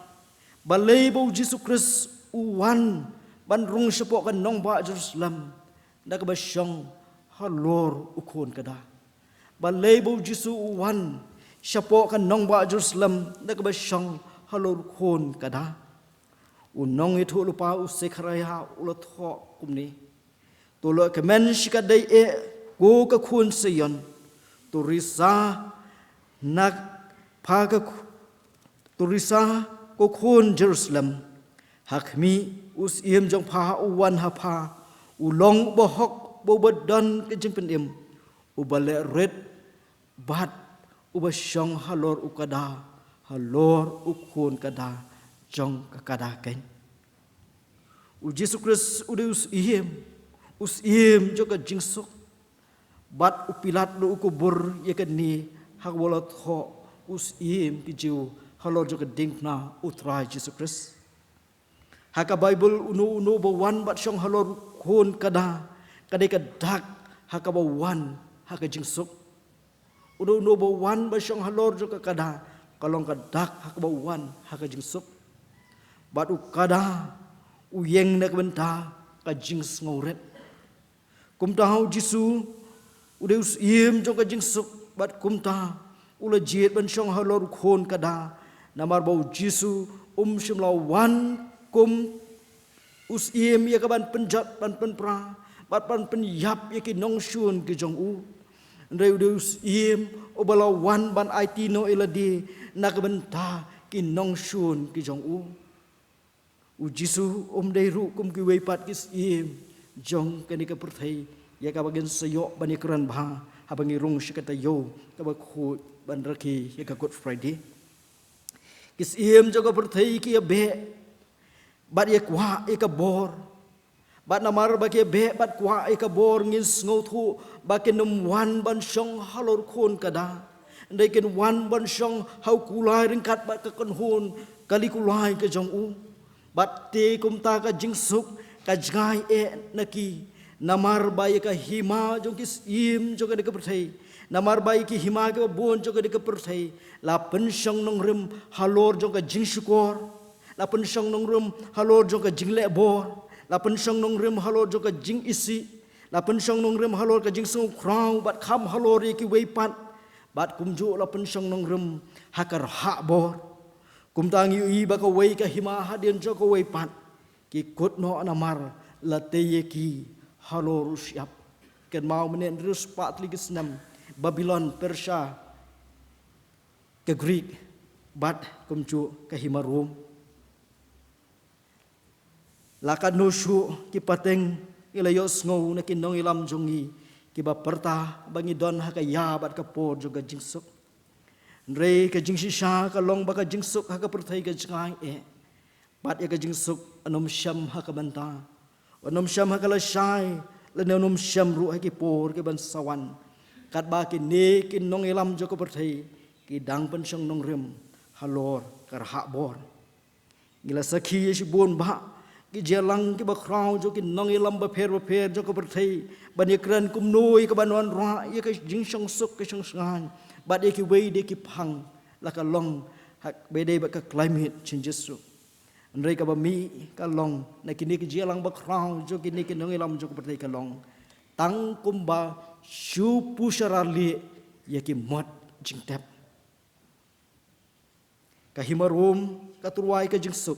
balei ba U Jisu Khrist u wan ban rung shapoh ka nongbah Jerusalem da kaba shong halor u khun kada? Balei ba U Jisu u wan shapoh ka nongbah Jerusalem da kaba shong halor u khun kada? U nongïathuhlypa u Sekhariah u la thoh kumne: To leh kmen shikatdei eh, ko ka khun Sion. To risa na pha ka khu-, to risa ko khun Jerusalem. Ha khmih, u syiem jong pha u wan ha pha, u long uba hok bad uba don ka jingpynim, uba leh rit bad uba shong halor u kada, halor u khun kada jong ka kada keiñ. U Jisu Khrist u dei u syiem, u syiem jong ka jingsuk. Bad u Pilat ruh u kubur ïa kane ha kaba la thoh u syiem ki Jiw halor jong ka diengphna U Trai Jisu Khrist. Ha ka Baibl, uno uno ba wan bad shong halor u khun kada, ka dei ka dak ha kaba wan ha ka jingsuk. Uno uno ba wan ba shong halor jong ka kada, ka long ka dak ha kaba wan ha ka jingsuk. Bad u kada u ïeng na ka bynta ka jingsngewrit. Kumta U Jisu u dei u syiem jong ka jingsuk, bad kumta u la jied ban shong halor u khun kada. Namar ba U Jisu um shym la wan kum u syiem ïa ka ban pynjot, ban pynpra bad ban pynïap ïa ki nongshun ki jong u. Hynrei u dei u syiem uba la wan ban aiti noh ïa lade na ka bynta ki nongshun ki jong u. U Jisu um dei ruh kum kiwei pat ki syiem jong kane ka pyrthei ïa kaba ngin sa ïoh ban ïakren bha haba ngi rung sha ka taïew kaba khuid ban rakhe ïa ka Good Friday. Ki syiem jong ka pyrthei ki ïa beh bad ïa kwah ïa ka bor. Bad namar ba ki ïa beh bad kwah ïa ka bor, ngin sngewthuh ba kin ym wan ban shong halor u khun kada. Hynrei kin wan ban shong ha u kulai ryngkat bad ka kynhun kali kulai ka jong u. Bad te kumta ka jingsuk ka jngai eh na ki. Namar ba ïa ka hima jong ki syiem jong kane ka pyrthei, namar ba ïa ki hima kiba bun jong kane ka pyrthei la pynshong nongrim halor jong ka jingshukor, la pynshong nongrim halor jong ka jingleh bor, la pynshong nongrim halor jong ka jingisih, la pynshong nongrim halor ka jingsngewkhraw bad kham halor ïa kiwei pat. Bad kumjuh la pynshong nongrim ha ka rhah bor. Kumta ngi ïohi ba kawei ka hima hadien jong kawei pat ki kut noh namar la tei ïa ki halor u shyiap. Kynmaw mynne hynriew spah tylli ki snem, Babilon, Persia, ka Greek bad kumjuh ka hima Rom. La katno shuh ki pateng ngi la ïohsngew na ki nongïalam jong ngi kiba pyrta ba ngi don ha ka ïa bad ka por jong ka jingsuk. Hynrei ka jingshisha ka long ba ka jingsuk ha ka pyrthei ka jngai eh. Bad ïa ka jingsuk yn ym shem ha ka bynta. Ban ym shem ha ka lashai, lane ym shem ruh ha ki por ki ban sa wan. Katba kine ki nongïalam jong ka pyrthei ki dang pynshong nongrim halor ka rhah bor. Ngi la sakhi ïa shibun bah ki jingïalang kiba khraw jong ki nongïalam bapher bapher jong ka pyrthei ban ïakren kumno ïa ka ban wanrah ïa ka jingshong suk ka shong shngaiñ bad ïa kiwei de ki phang la ka long ha kaba ïadei bad ka climate changes ruh. Hynrei kaba mih ka long na kine ki jingïalang bakhraw jong kine ki nongïalam jong ka pyrthei ka long tang kumba shu pyrshah ïa ki mot jingtep. Ka hima Rom ka tyrwa ïa ka jingsuk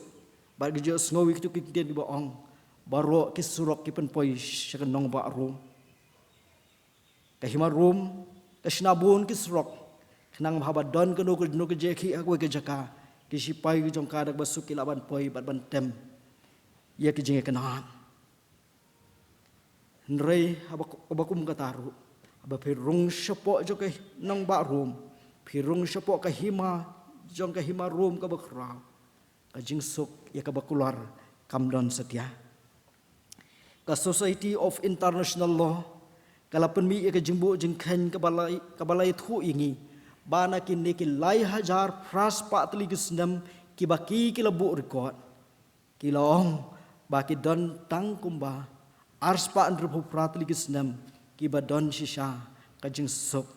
bad ka jingsngew ïa kitu ki ktien kiba ong, baroh ki surok ki pynpoi sha ka nongbah Rom. Ka hima Rom ka shna bun ki surok khnang ba haba don kano kano ka jingïakhih ha kawei ka jaka, ki shipai ki jong ka da kaba suk ki lah ban poi bad ban tem ïa ki jingïakynad. Hynrei haba, haba kum kata ruh, haba phi rung shapoh jong ka nongbah Rom, phi rung shapoh ka hima jong ka hima Rom kaba khraw, ka jingsuk ïa kaba kular kam don satia. Ka Society of International Law ka la pynmih ïa ka jingbuh jingkheiñ kaba la, kaba la ïathuh ïa ngi ba na kine ki lai hajar phra spah tylli ki snem kiba ki, ki la buh record, ki la ong ba ki don tang kumba ar spah hynriewphew phra tylli ki snem kiba don shisha ka jingsuk.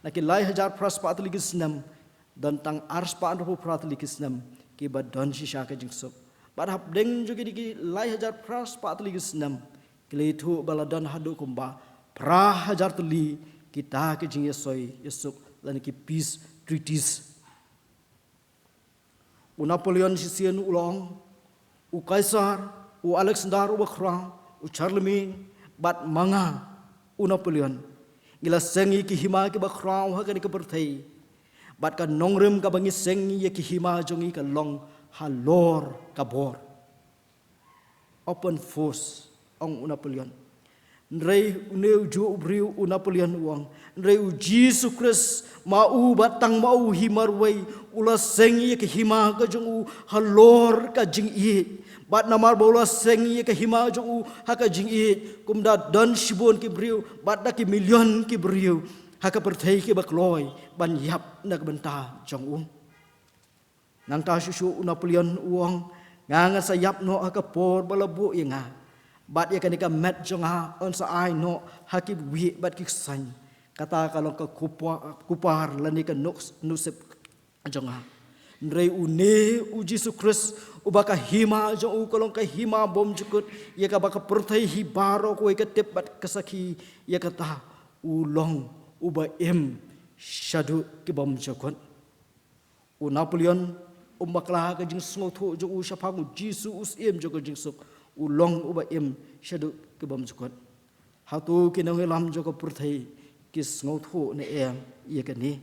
Na ki lai hajar phra spah tylli ki snem don tang ar spah hynriewphew phra tylli ki snem kiba don shisha ka jingsuk. Bad hapdeng jong kine ki lai hajar phra spah tylli ki snem ki la ïathuh ba la don haduh kumba phra hajar tylli kita ki jingïasoi ïasuk lane ki peace treaties. U Napoleon shisien u la ong, u Kaisar, u Alexander uba khraw, u Charlemagne, bad ma nga, u Napoleon, ngi la seng ïa ki hima kiba khraw ha kane ka pyrthei. Bad ka nongrim kaba ngi seng ïa ki hima jong ngi ka long halor ka bor. Open force, ong u Napoleon. Hynrei une ujuh u briew u Napoleon u ong, hynrei u Jisu Khrist, ma u bad tang ma u hi marwei u la seng ïa ka hima ka jong u halor ka jingïeit. Bad namar ba u la seng ïa ka hima jong u ha ka jingïeit, kumta don shibun ki briew bad da ki million ki briew ha ka pyrthei kiba kloi ban ïap na ka bynta jong u. Nangta shuh shuh u Napoleon u ong, nga ngan sa ïap noh ha ka por ba la buh ïa nga. Bad ïa kane ka met jong nga yn sa ai noh ha ki wieh bad ki ksein. Kata ka long ka kupa-, kupar lane ka nuk-, nusip jong nga. Hynrei une u Jisu Khrist uba ka hima jong u ka long ka hima bymjukut, ïa kaba ka pyrthei hi baroh kawei ka tip bad ka sakhi ïa kata, u long uba im shaduh ki bymjukut. U Napoleon um bakla ka jingsngewthuh jong u shaphang u Jisu u Syiem jong ka jingsuk, u long uba im shaduh ki bymjukut. Hato ki nongïalam jong ka pyrthei ki sngewthuh ne em ïa kane?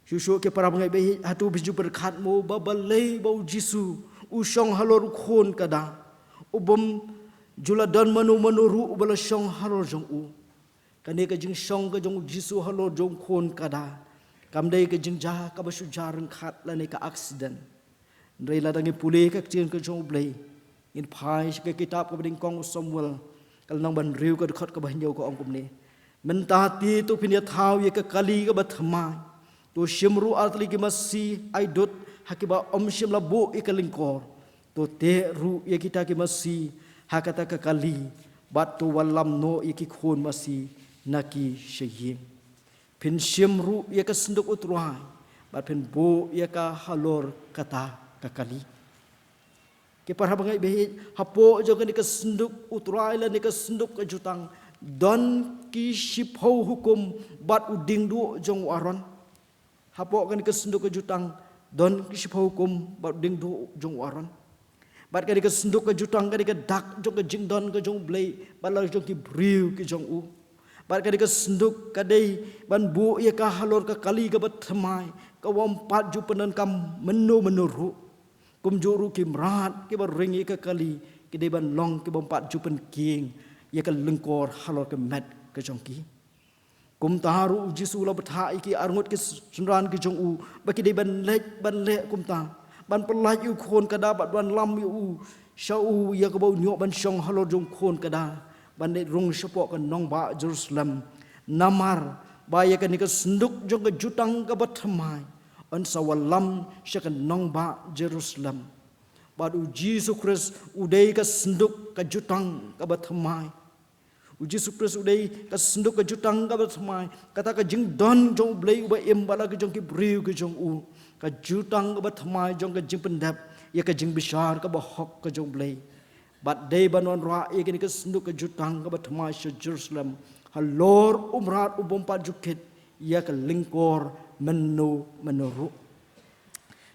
Shuh shuh ki para bangeit ba ïeit, hato phi ju pyrkhat mo ba balei ba u Jisu u shong halor u khun kada? U bym ju la don mano mano ruh uba la shong halor jong u. Kane ka jingshong ka jong u Jisu halor jong u khun kada kam dei ka jingjia kaba shu jia ryngkat lane ka accident. Hynrei lada ngi pule ka ktien ka jong U Blei, ngin phai sha ka kitab kaba nyngkong u Samuel, ka lynnong ba hynriew ka dkhot kaba hynñiew ka ong kumne. Mynta te to phin ïathaw ïa ka kali kaba thymmai. To shim ruh artylli ki masi aidud ha kiba ym shym la buh ïa ka lyngkor. To teh ruh ïa kita ki masi ha kata ka kali, bad to wallam noh ïa ki khun masi na ki sha ïing. Phin shim ruh ïa ka synduk U Trai bad phin buh ïa ka halor kata ka kali. Ki para bangeit ba ïeit, hapoh jong kane ka synduk U Trai lane ka synduk ka jutang, don ki shiphew hukum bad u diengduh jong u Aaron. Hapoh kane ka synduk ka jutang don ki shiphew hukum bad u diengduh jong u Aaron. Bad kane ka synduk ka jutang ka dei ka dak jong ka jingdon ka jong U Blei bad la jong ki briew ki jong u. Bad kane ka synduk ka dei ban buh ïa ka halor ka kali kaba thymmai, kaba ym pat ju pyndonkam mynno mynno ruh. Kumjuh ruh ki mrad kiba ring ïa ka kali ki dei ban long kiba ym pat ju pynkieng ïa ka lyngkor halor ka met ka jong ki. Kumta ruh u Jisu u la bthah ïa ki arngut ki synran ki jong u ba ki dei ban leit ban leh kumta. ban pyllait ïa u khun kada bad ban lam ïa u sha u, ïa kaba un ïoh ban shong halor jong u khun kada ban leit rung shapoh ka nongbah Jerusalem. Namar ba ïa kane ka synduk jong ka jutang kaba thymmai yn sa wallam sha ka nongbah Jerusalem. Bad u Jisu Khrist u dei ka synduk ka jutang kaba thymmai. U Jisu Khrist u dei ka synduk ka jutang kaba thymmai. Kata ka jingdon jong U Blei uba im bad la ki jong ki briew ki jong u. Ka jutang kaba thymmai jong ka jingpyndep ïa ka jingbishar kaba hok ka jong U Blei. Bad dei ban wanrah ïa kane ka synduk ka jutang kaba thymmai sha Jerusalem halor u mrad u bym pat ju kit ïa ka lyngkor mynno mynno ruh.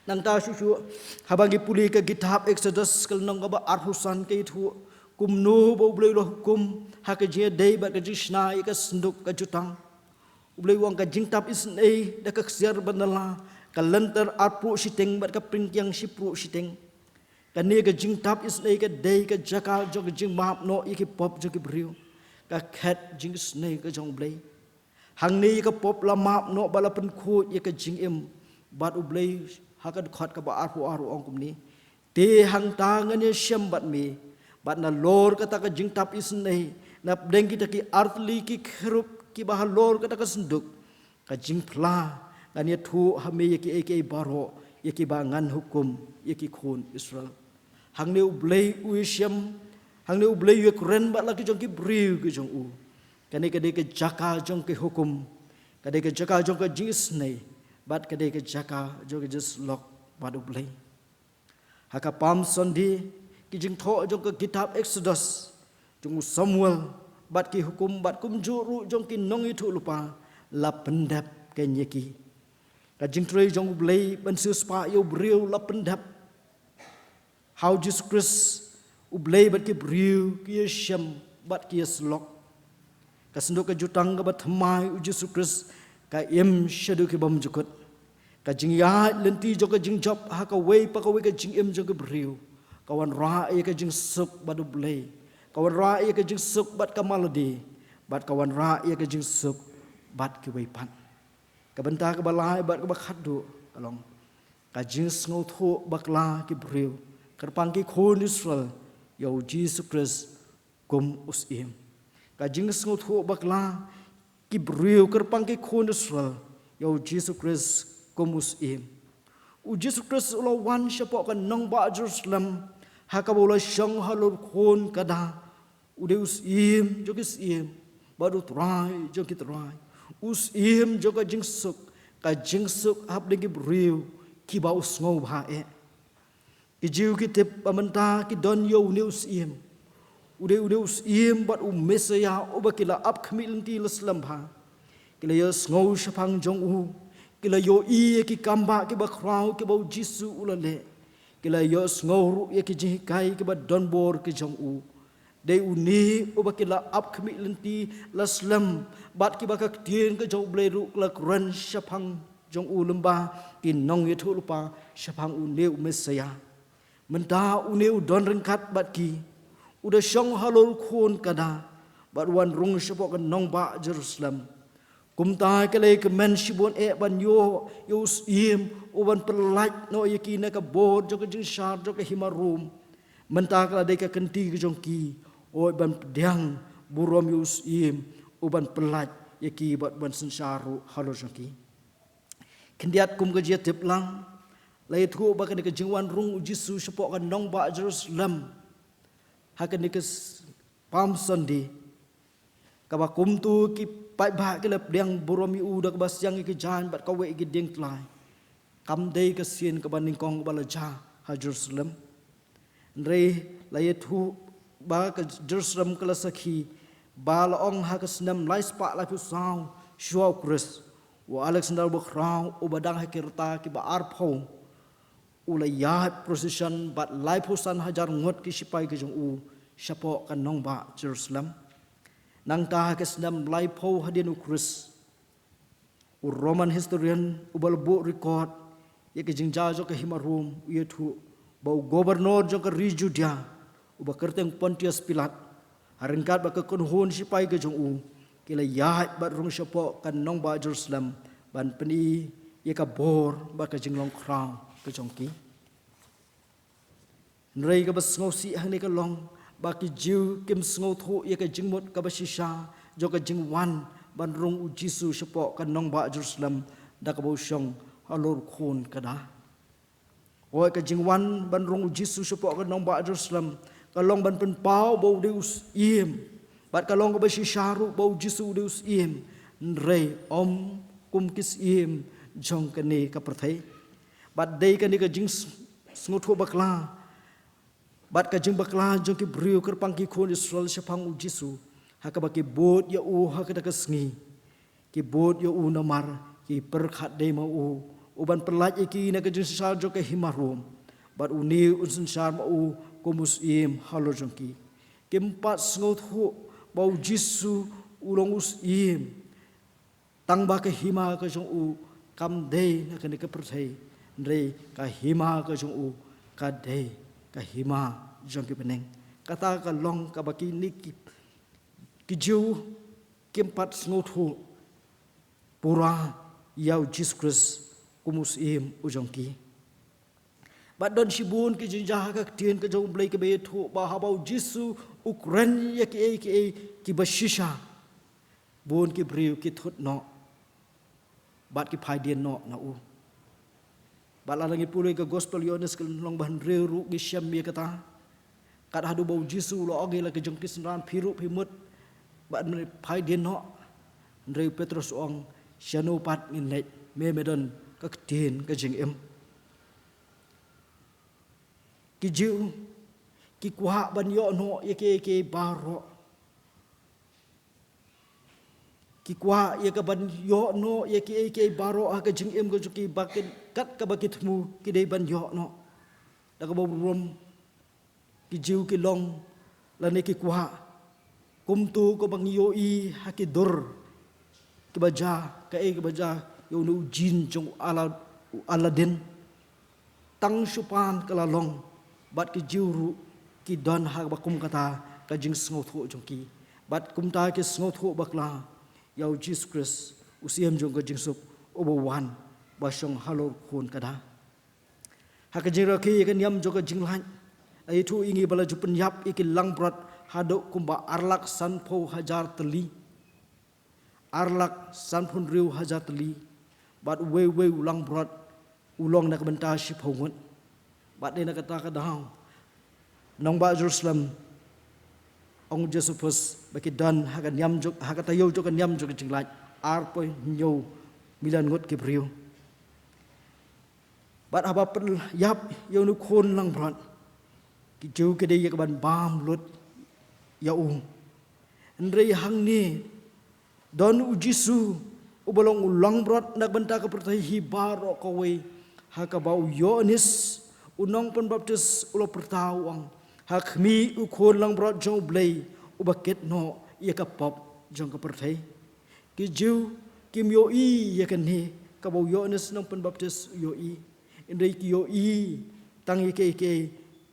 Nangta shuh shuh, haba ngi pule ka kitab Exodus ka lynnong kaba arphew san, ka ïathuh kumno ba U Blei u la hukum ha ka jingïadei bad ka jingshna ïa ka synduk ka jutang. U Blei u ong, ka jingtap isynei da ka ksiar ba nylla, ka lynter arphew shiteng bad ka pynkiang shiphew shiteng. Kane ka jingtap isynei ka dei ka jaka jong ka jingmap noh ïa ki pop jong ki briew. Ka khet jingisynei ka jong U Blei. Hangne ïa ka pop la map noh bad la pynkhuid ïa ka jingim. Bad U Blei ha ka dkhot kaba arphew ar u ong kumne: Te hangta ngan ïashem bad me, bad nalor kata ka jingtap isynei, napdeng kita ki artylli ki kherub kiba halor kata ka synduk ka jingphla, ngan ïathuh ha me ïa kiei kiei baroh ïa kiba ngan hukum ïa ki khun Israel. Hangne U Blei u ïashem, hangne U Blei u ïakren bad la ki jong ki briew ki jong u. Kane ka dei ka jaka jong ki hukum, ka dei ka jaka jong ka jingisynei, bad ka dei ka jaka jong ka jingsyllok bad U Blei. Ha ka Palm Sunday, ki jingthoh jong ka kitab Exodus jong u Samuel, bad ki hukum bad kumjuh ruh jong ki nongïathuhlypa, la pyndep kein ïa ki. Ka jingtrei jong U Blei ban siewspah ïa u briew la pyndep ha U Jisu Khrist. U Blei bad ki briew ki ïashem bad ki ïasyllok. Ka synduk ka jutang kaba thymmai U Jisu Khrist ka im shaduh ki bymjukut. Ka jingïaid lynti jong ka jingjop ha kawei pa kawei ka jingim jong ki briew ka wanrah ïa ka jingsuk bad U Blei, ka wanrah ïa ka jingsuk bad ka malade, bad ka wanrah ïa ka jingsuk bad kiwei pat. Ka bynta kaba lai bad kaba khatduh ka long ka jingsngewthuh bakla ki briew kyrpang ki khun Israel ïa U Jisu Khrist kum u Syiem. Ka jingsngewthuh bakla ki briew kyrpang ki khun Israel ïa U Jisu Khrist kum u Syiem. U Jisu Khrist u la wan shapoh ka nongbah Jerusalem ha kaba u la shong halor u khun kada. U dei u Syiem jong ki syiem bad u Trai jong ki trai, u Syiem jong ka jingsuk, ka jingsuk hapdeng ki briew kiba u sngewbha eh. Ki Jiw ki tip ba mynta ki don ïa une u Syiem. U dei une u Syiem bad u Messaïah uba ki la ap khmih lynti la slem bha. Ki la ïohsngew shaphang jong u. Ki la ïohi ïa ki kambah kiba khraw kiba U Jisu u la leh. Ki la ïohsngew ruh ïa ki jinghikai kiba donbor ki jong u. Dei une uba ki la ap khmih lynti la slem, bad kiba ka ktien ka jong U Blei ruh ka la kren shaphang jong u lyngba ki nongïathuhlypa shaphang une u Messaïah. Mynta une u don ryngkat bad ki, u da shong halor u khun kada, bad u wan rung shapoh ka nongbah Jerusalem. Kumta ki la ïakmen shibun eh ban ïoh ïa u Syiem uban pyllait noh ïa ki na ka bor jong ka jingshar jong ka hima Rom. Mynta ka la dei ka kynti ka jong ki, oh, ban pdiang burom ïa u Syiem uban pyllait ïa ki bad ban synshar ruh halor jong ki. Khyndiat kum ka jingïatip lang, la ïathuh ba kane ka jingwan rung U Jisu shapoh ka nongbah Jerusalem ha kane ka s-, Palm Sunday, kaba kumta ki paidbah ki la pdiang burom ïa u da kaba siang ïa ki jaiñ bad kaweh ïa ki dieng tlai, kam dei ka sien kaba nyngkong kaba la jia ha Jerusalem. Hynrei la ïathuh ba ka Jerusalem ka la sakhi ba la ong ha ka snem lai spah laiphew saw shuwa U Khrist, u Alexander uba Khraw uba dang ha ki rta kiba arphew, u la ïaid procession bad laiphew san hajar ngut ki shipai ki jong u shapoh ka nongbah Jerusalem. Nangta ha ka snem laiphew hadien U Khrist, u Roman historian uba la buh record ïa ka jingjia jong ka hima Rom u ïathuh ba u governor jong ka ri Judia, uba kyrteng Pontius Pilat, ha ryngkat bad ka kynhun shipai ka jong u, ki la ïaid bad rung shapoh ka nongbah Jerusalem ban pyni ïa ka bor bad ka jinglong khraw ka jong ki. Hynrei kaba sngewsih hangne ka long ba ki Jiw kim sngewthuh ïa ka jingmut kaba shisha jong ka jingwan ban rung u Jisu shapoh ka nongbah Jerusalem da kaba u shong halor khun ka da. Hooid, ka jingwan ban rung u Jisu shapoh ka nongbah Jerusalem ka long ban pynpaw ba u dei u syiem, bad ka long kaba shisha ruh ba u Jisu u dei u syiem, hynrei ym kum ki syiem jong kane ka pyrthei. Bad dei kane ka jing s-, sngewthuh bakla bad ka jingbakla jong ki briew kyrpang ki khun Israel shaphang u Jisu, ha kaba ki bud ïa u ha kata ka sngi. Ki bud ïa u namar ki pyrkhat dei ma u u ban pyllait ïa ki na ka jingsynshar jong ka hima Rom, bad une un synshar ma u kum u syiem halor jong ki. Kim pat sngewthuh ba u Jisu u long u syiem, tang ba ka hima ka jong u kam dei na kane ka pyrthei, hynrei ka hima ka jong u ka dei ka hima jong ki bneng. Kata ka long kaba kine ki, ki Jiw kim pat sngewthuh pura ïa u Jisu Khrist kum u syiem u jong ki. Bad don shibun ki jingjia ha ka ktien ka jong u Blei kiba ïathuh ba haba u Jisu u kren ïa kiei kiei kiba shisha, bun ki briew ki thut noh bad ki phaidien noh na u. Bad lada ngi pule ka gospel Ïoannis ka lynnong ba hynriew ruh ngi shem ïa kata. Kat haduh ba u Jisu u la ong ïa la ki jong ki synran, phi ruh phi mut bad men phaidien noh. Hynrei u Petros u ong, shano pat ngin leit, me me don ka ktien ka jingim. Ki Jiw ki kwah ban ïoh noh ïa kiei kiei baroh. Ki kwah ïa ka ban ïoh noh ïa kiei kiei baroh ha ka jingim ka jong ki, ba kin, kat kaba ki thmu ki dei ban ïoh noh. Da kaba burom ki Jiw ki long lane ki kwah kumto kaba ngi ïohi ha ki dur kiba jia, kaei kaba jia ïa une u jin jong u Ala-, u Aladin. Tang shu pan ka la long, bad ki Jiw ruh ki don ha kaba kum kata ka jingsngewthuh jong ki. Bad kumta ki sngewthuh bakla ïa u Jisu Khrist, u syiem jong ka jingsuk, uba wan ba shong halor khun ka da. Ha ka jingrakhe ïa ka niam jong ka jinglait, la ïathuh ïa ngi ba la ju pynïap ïa ki langbrot haduh kumba ar lak sanphew hajar tylli. Ar lak sanphew hynriew hajar tylli. Bad uwei uwei u langbrot u long na ka bynta shiphew ngut. Bad dei na kata ka daw nongbah Jerusalem, ong u Josephus, ba ki don ha ka niam jong, ha ka taïew jong ka niam jong ka jinglait, arphew hynñiew million ngut ki briew. Bad haba pynïap ïa une u khun langbrot, ki Jiw ki dei ïa ka ban bam lut ïa u. Hynrei hangne don u Jisu uba long u langbrot na ka bynta ka pyrthei hi baroh kawei, ha kaba u Ïoannis u nongpynbaptis u la pyrta u ong, ha khmih u khun langbrot jong u Blei uba kit noh ïa ka pop jong ka pyrthei. Ki Jiw kim ïohi ïa kane kaba u Ïoannis nongpynbaptis u ïohi. Hynrei ki ïohi tang ïa kiei kiei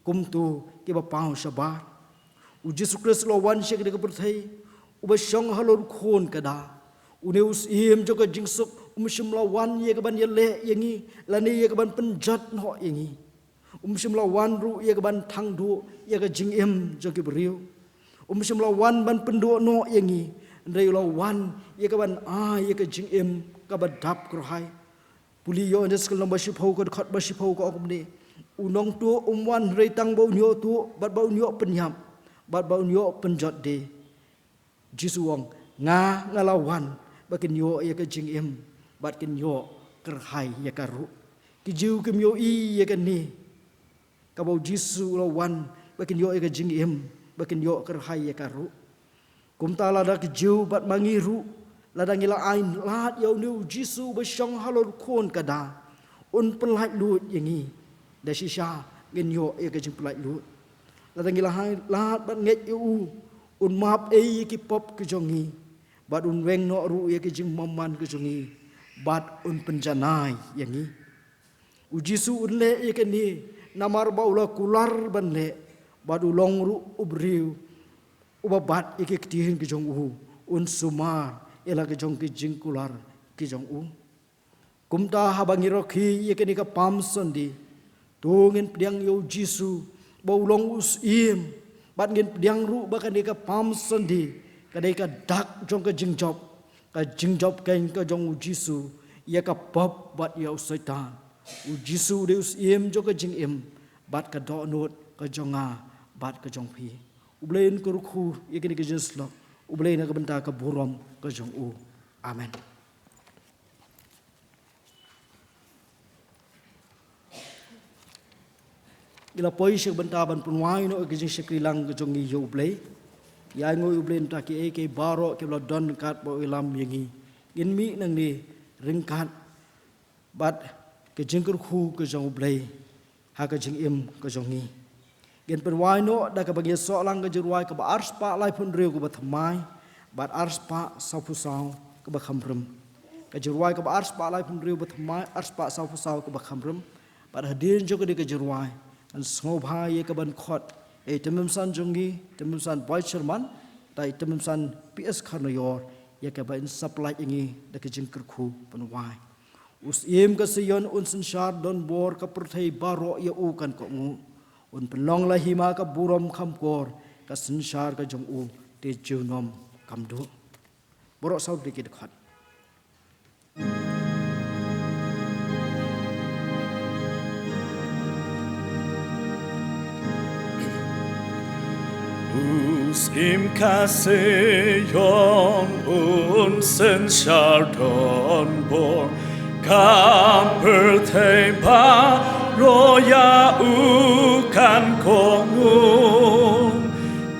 kumto kiba paw shabar. U Jisu Khrist u la wan sha kane ka pyrthei, uba shong halor khun ka da. Une u syiem jong ka jingsuk um shym la wan ïa ka ban ïaleh ïa ngi, lane ïa ka ban pynjot noh ïa ngi. Um shym la wan ruh ïa ka ban thang duh ïa ka jingim jong ki briew. Um shym la wan ban pynduh noh ïa ngi, hynrei u la wan ïa ka ban ai ïa ka jingim kaba dap kyrhai. Pule Ïoannis ka lynnong ba shiphew ka dkhot ba shiphew ka ong kumne, u nongtuh um wan hynrei tang ba un ïoh tuh, bad ba un ïoh pynïap, bad ba un ïoh pynjot de. Jisu u ong, nga, nga la wan ba kin ïoh ïa ka jingim, bad kin ïoh kyrhai ïa ka ruh. Ki Jiw kim ïohi ïa kane, kaba u Jisu u la wan ba kin ïoh ïa ka jingim, ba kin ïoh kyrhai ïa ka ruh. Kumta lada ki Jiw bad ma ngi ruh, lada ngi la ai lad ïa une u Jisu uba shong halor khun ka da, un pynlait luid ïa ngi. Da shisha ngin ïoh ïa ka jingpynlait luid. Lada ngi la ai lad bad ngeit ïa u, un map ei ïa ki pop ki jong ngi, bad un weng noh ruh ïa ki jingmon man ki jong ngi, bad un pynjanai ïa ngi. U Jisu un leh ïa kane namar ba u la kular ban leh, bad u long ruh u briew uba bat ïa ki ktien ki jong u, un sumar ïa la ki jong ki jingkular ki jong u. Kumta haba ngi rakhe ïa kane ka Palm Sunday, to ngin pdiang ïa u Jisu ba u long u Syiem, bad ngin pdiang ruh ba kane ka Palm Sunday ka dei ka dak jong ka jingjop, ka jingjop keiñ ka jong u Jisu ïa ka pop bad ïa u Soitan. U Jisu u dei u Syiem jong ka jingim bad ka dohnud ka jong nga bad ka jong phi. U Blei un kyrkhu ïa kine ki jingïasyllok. U Blei na ka bynta ka burom ka jong u. Amen. Ngi la poi sha ka bynta ban pynwai noh ka jingshakri lang ka jong ngi ïa u Blei. Ïa ngi u Blei na ka bynta kiei kiei baroh kiba la don ryngkat bad u ïalam ïa ngi. Ngin mih nangne ryngkat bad ka jingkyrkhu ka jong u Blei ha ka jingim ka jong ngi. Ngin pynwai noh da kaba ngi ïasoh lang ka jingrwai kaba arspah laiphew hynriew kaba thymmai bad arspah sawphew saw kaba khamrem. Ka jingrwai kaba arspah laiphew hynriew ba thymmai, arspah sawphew saw kaba khamrem. Bad hadien jong kane ka jingrwai ngan sngewbha ïa ka ban khot ïa i Tymmen Basan jong ngi, Tymmen Basan Vice Chairman, da i Tymmen Basan P S Kharnaior, ïa ka ban sa pyllait ïa ngi da ka jingkyrkhu pynwai. U Syiem ka Sion un synshar donbor, ka pyrthei baroh ïa u kan kohnguh. Un pynlong la hima ka burom kham kor, ka synshar ka jong u te junom kham duh. Baroh saw ki dkhot. U Syiem ka Sion un synshar donbor, ka pyrthei baroh ïa u kan kohnguh.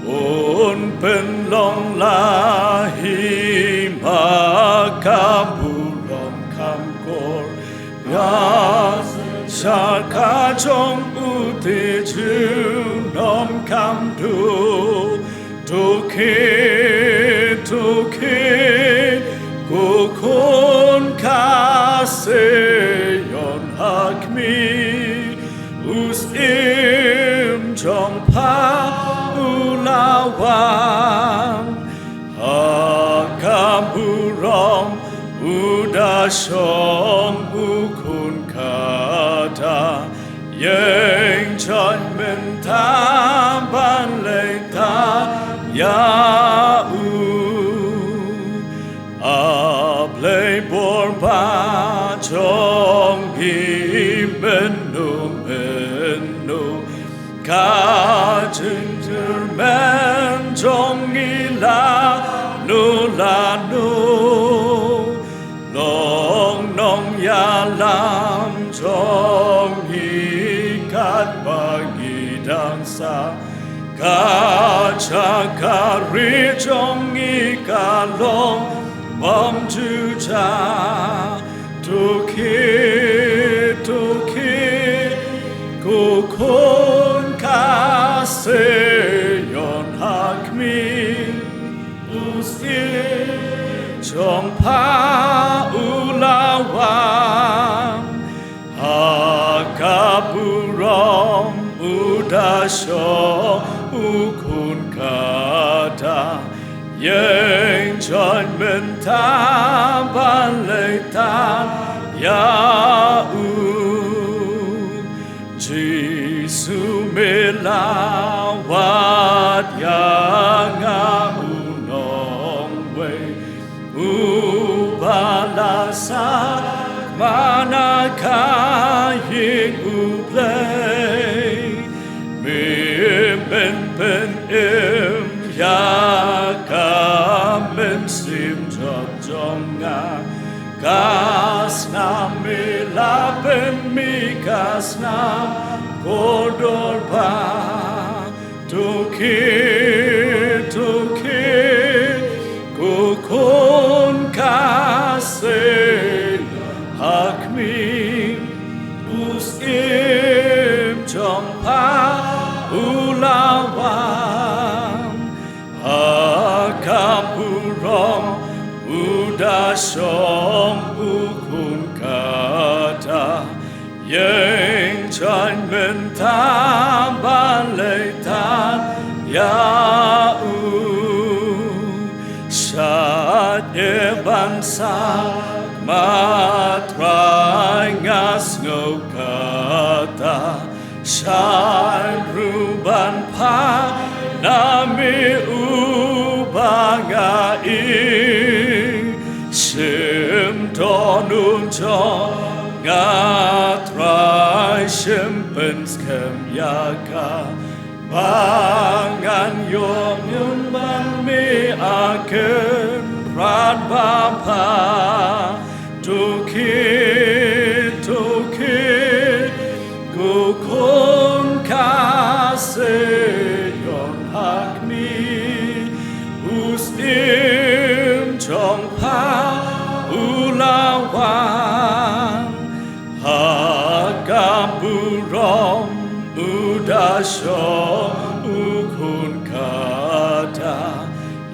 Un pynlong la hima ka burom kham kor, ka synshar ka jong u te junom kham duh. To khie, to khie, ko khun ka Sion, ha khmih, u Syiem jong pha u la wan. Ha ka burom u da shong, u khun kata, ïeng jot mynta ban leit tam ïa u. A Blei bor ba jong ngi, mynno mynno ka jingtyrmen jong ngi lano lano, long nongïalam jong ngi katba ngi dang sah. Ka jaka ri jong ngi ka long bymjynjar. To khie, to khie, ko khun ka Sion, ha khmih, u Syiem jong pha u la wan. Ha ka burom u da shong, u khun kata, ïeng jot mynta ban leit tam ïa u. Jisu, me la wad ïa nga u nongwei, uba la sah man ha ka ïing U Blei. Me men pynim ïa ka mynsiem jong nga. Ka snam me la pynmih, ka snam kordor bha. To khie, to khie, ko khun ka Sion, ha khmih, u Syiem jong pha u la wan. Ha ka burom u da shong, u khun kata, ïeng jot mynta ban leit tam ïa u. Shait ïa ban sah, ma Trai, nga sngew kata. Shait ruh Pha na me uba nga ing, shim don un jong nga Trai, shim pynskhem ïa ka ba ngan ïoh ñion ban me a Kynrad ba pha. To khie, to khie, ko khun ka Zion ha khmih, u Syiem jong pha u la wan. Ha ka burom u da shoh, u khun ka da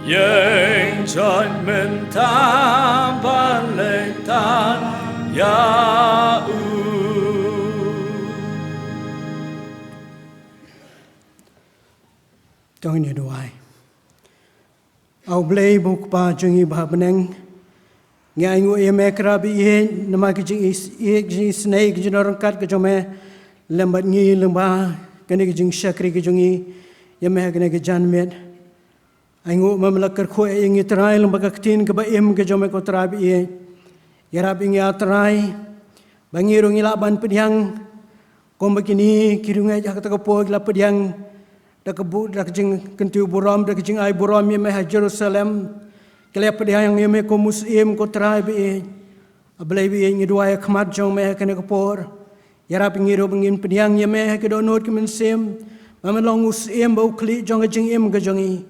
ïeng join mynta ban leit tan ïa u. To ngin ïa duwai. A U Blei ba u Kpa jong ngi ba ha bneng, ngi ainguh ïa me, ko Trai ba ïeit, namar ka jingïeit, jingisynei, ka jingdon ryngkat ka jong me lem bad ngi lyngba kane ka jingshakri ka jong ngi ïa me ha kane ka janmiet. Ainguh ba me la kyrkhu ïa ngi Trai lyngba ka ktien kaba im ka jong me, ko Trai ba ïeit. Ïarap ïa ngi, a Trai, ba ngi ruh ngi lah ban pdiang kumba kine ki riewngeit ha kata ka por ki la pdiang da ka bu-, da ka jingkyntiew burom, da ka jingai burom ïa me ha Jerusalem. Ki la pdiang ïa me kum u Syiem, ko Trai ba ïeit. A Blei ba ïeit, ngi duwai ha khmat jong me ha kane ka por. Ïarap ïa ngi ruh ba ngin pdiang ïa me ha ki dohnud ki mynsiem, ba me long u Syiem ba u khlieh jong ka jingim ka jong ngi.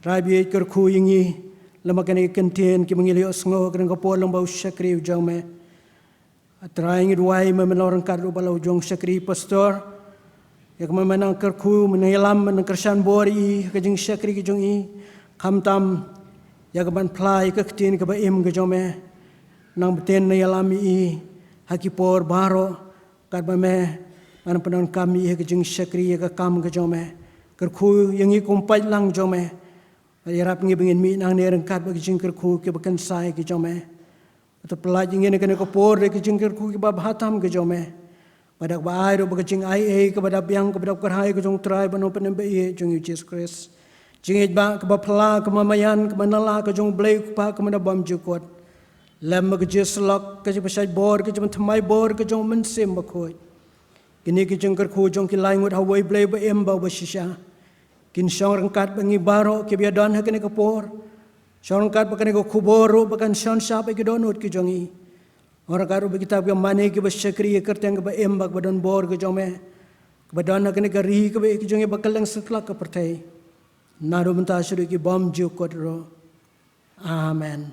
Trai ba ïeit, kyrkhu ïa ngi lyngba kane ka ktien kaba ngi la ïohsngew ha kane ka por lyngba u shakri u jong me. A Trai, ngi duwai ba me long ryngkat ruh bad la u jong shakri pastor. Ïa kaba me nang kyrkhu, me nang ïalam, me nang kyrshan bor ïa i ha ka jingshakri ka jong i, khamtam ïa kaban phla ïa ka ktien kaba im ka jong me. Nang bteng, nang ïalam ïa i ha ki por baroh, katba me nang pyndonkam ïa i ha ka jingshakri, ïa ka kam ka jong me. Kyrkhu ïa ngi kum paidlang jong me. Ïarap ïa ngi ba ngin mih nangne ryngkat bad ki jingkyrkhu kiba kynsai ki jong me. Bad to pyllait ïa ngi ha kane ka por da ki jingkyrkhu kiba bha tam ki jong me. Bad da kaba ai ruh ba ka jingaiei kaba da biang, kaba da kyrhai ka jong u Trai bad u Nongpynim ba ïeit jong ngi u Jisu Khrist, jingngeit ba kaba phylla, kaba maïan, kaba nala ka jong u Blei u Kpa, kaba da bymjukut, lem bad ka jingïasyllok, ka jingpynshait bor, ka jingpynthymmai bor ka jong u Mynsiem Bakhuid. Kine ki jingkyrkhu jong ki lai ngut ha uwei u Blei ba im bad uba shisha, kin shong ryngkat bad ngi baroh kiba ïadon ha kane ka por. Shong ryngkat bad kane ka khubor ruh ba kan shon shap ïa ki dohnud ki jong ngi. Shong ryngkat ruh bad kita kiba mane, kiba shakri ïa ka kyrteng kaba im bad kaba don bor ka jong me, kaba don ha kane ka ri kaba ïeit ka jong ngi, ba kylleng satlak ka pyrthei, naduh mynta shaduh ki bymjukut ruh. Amen.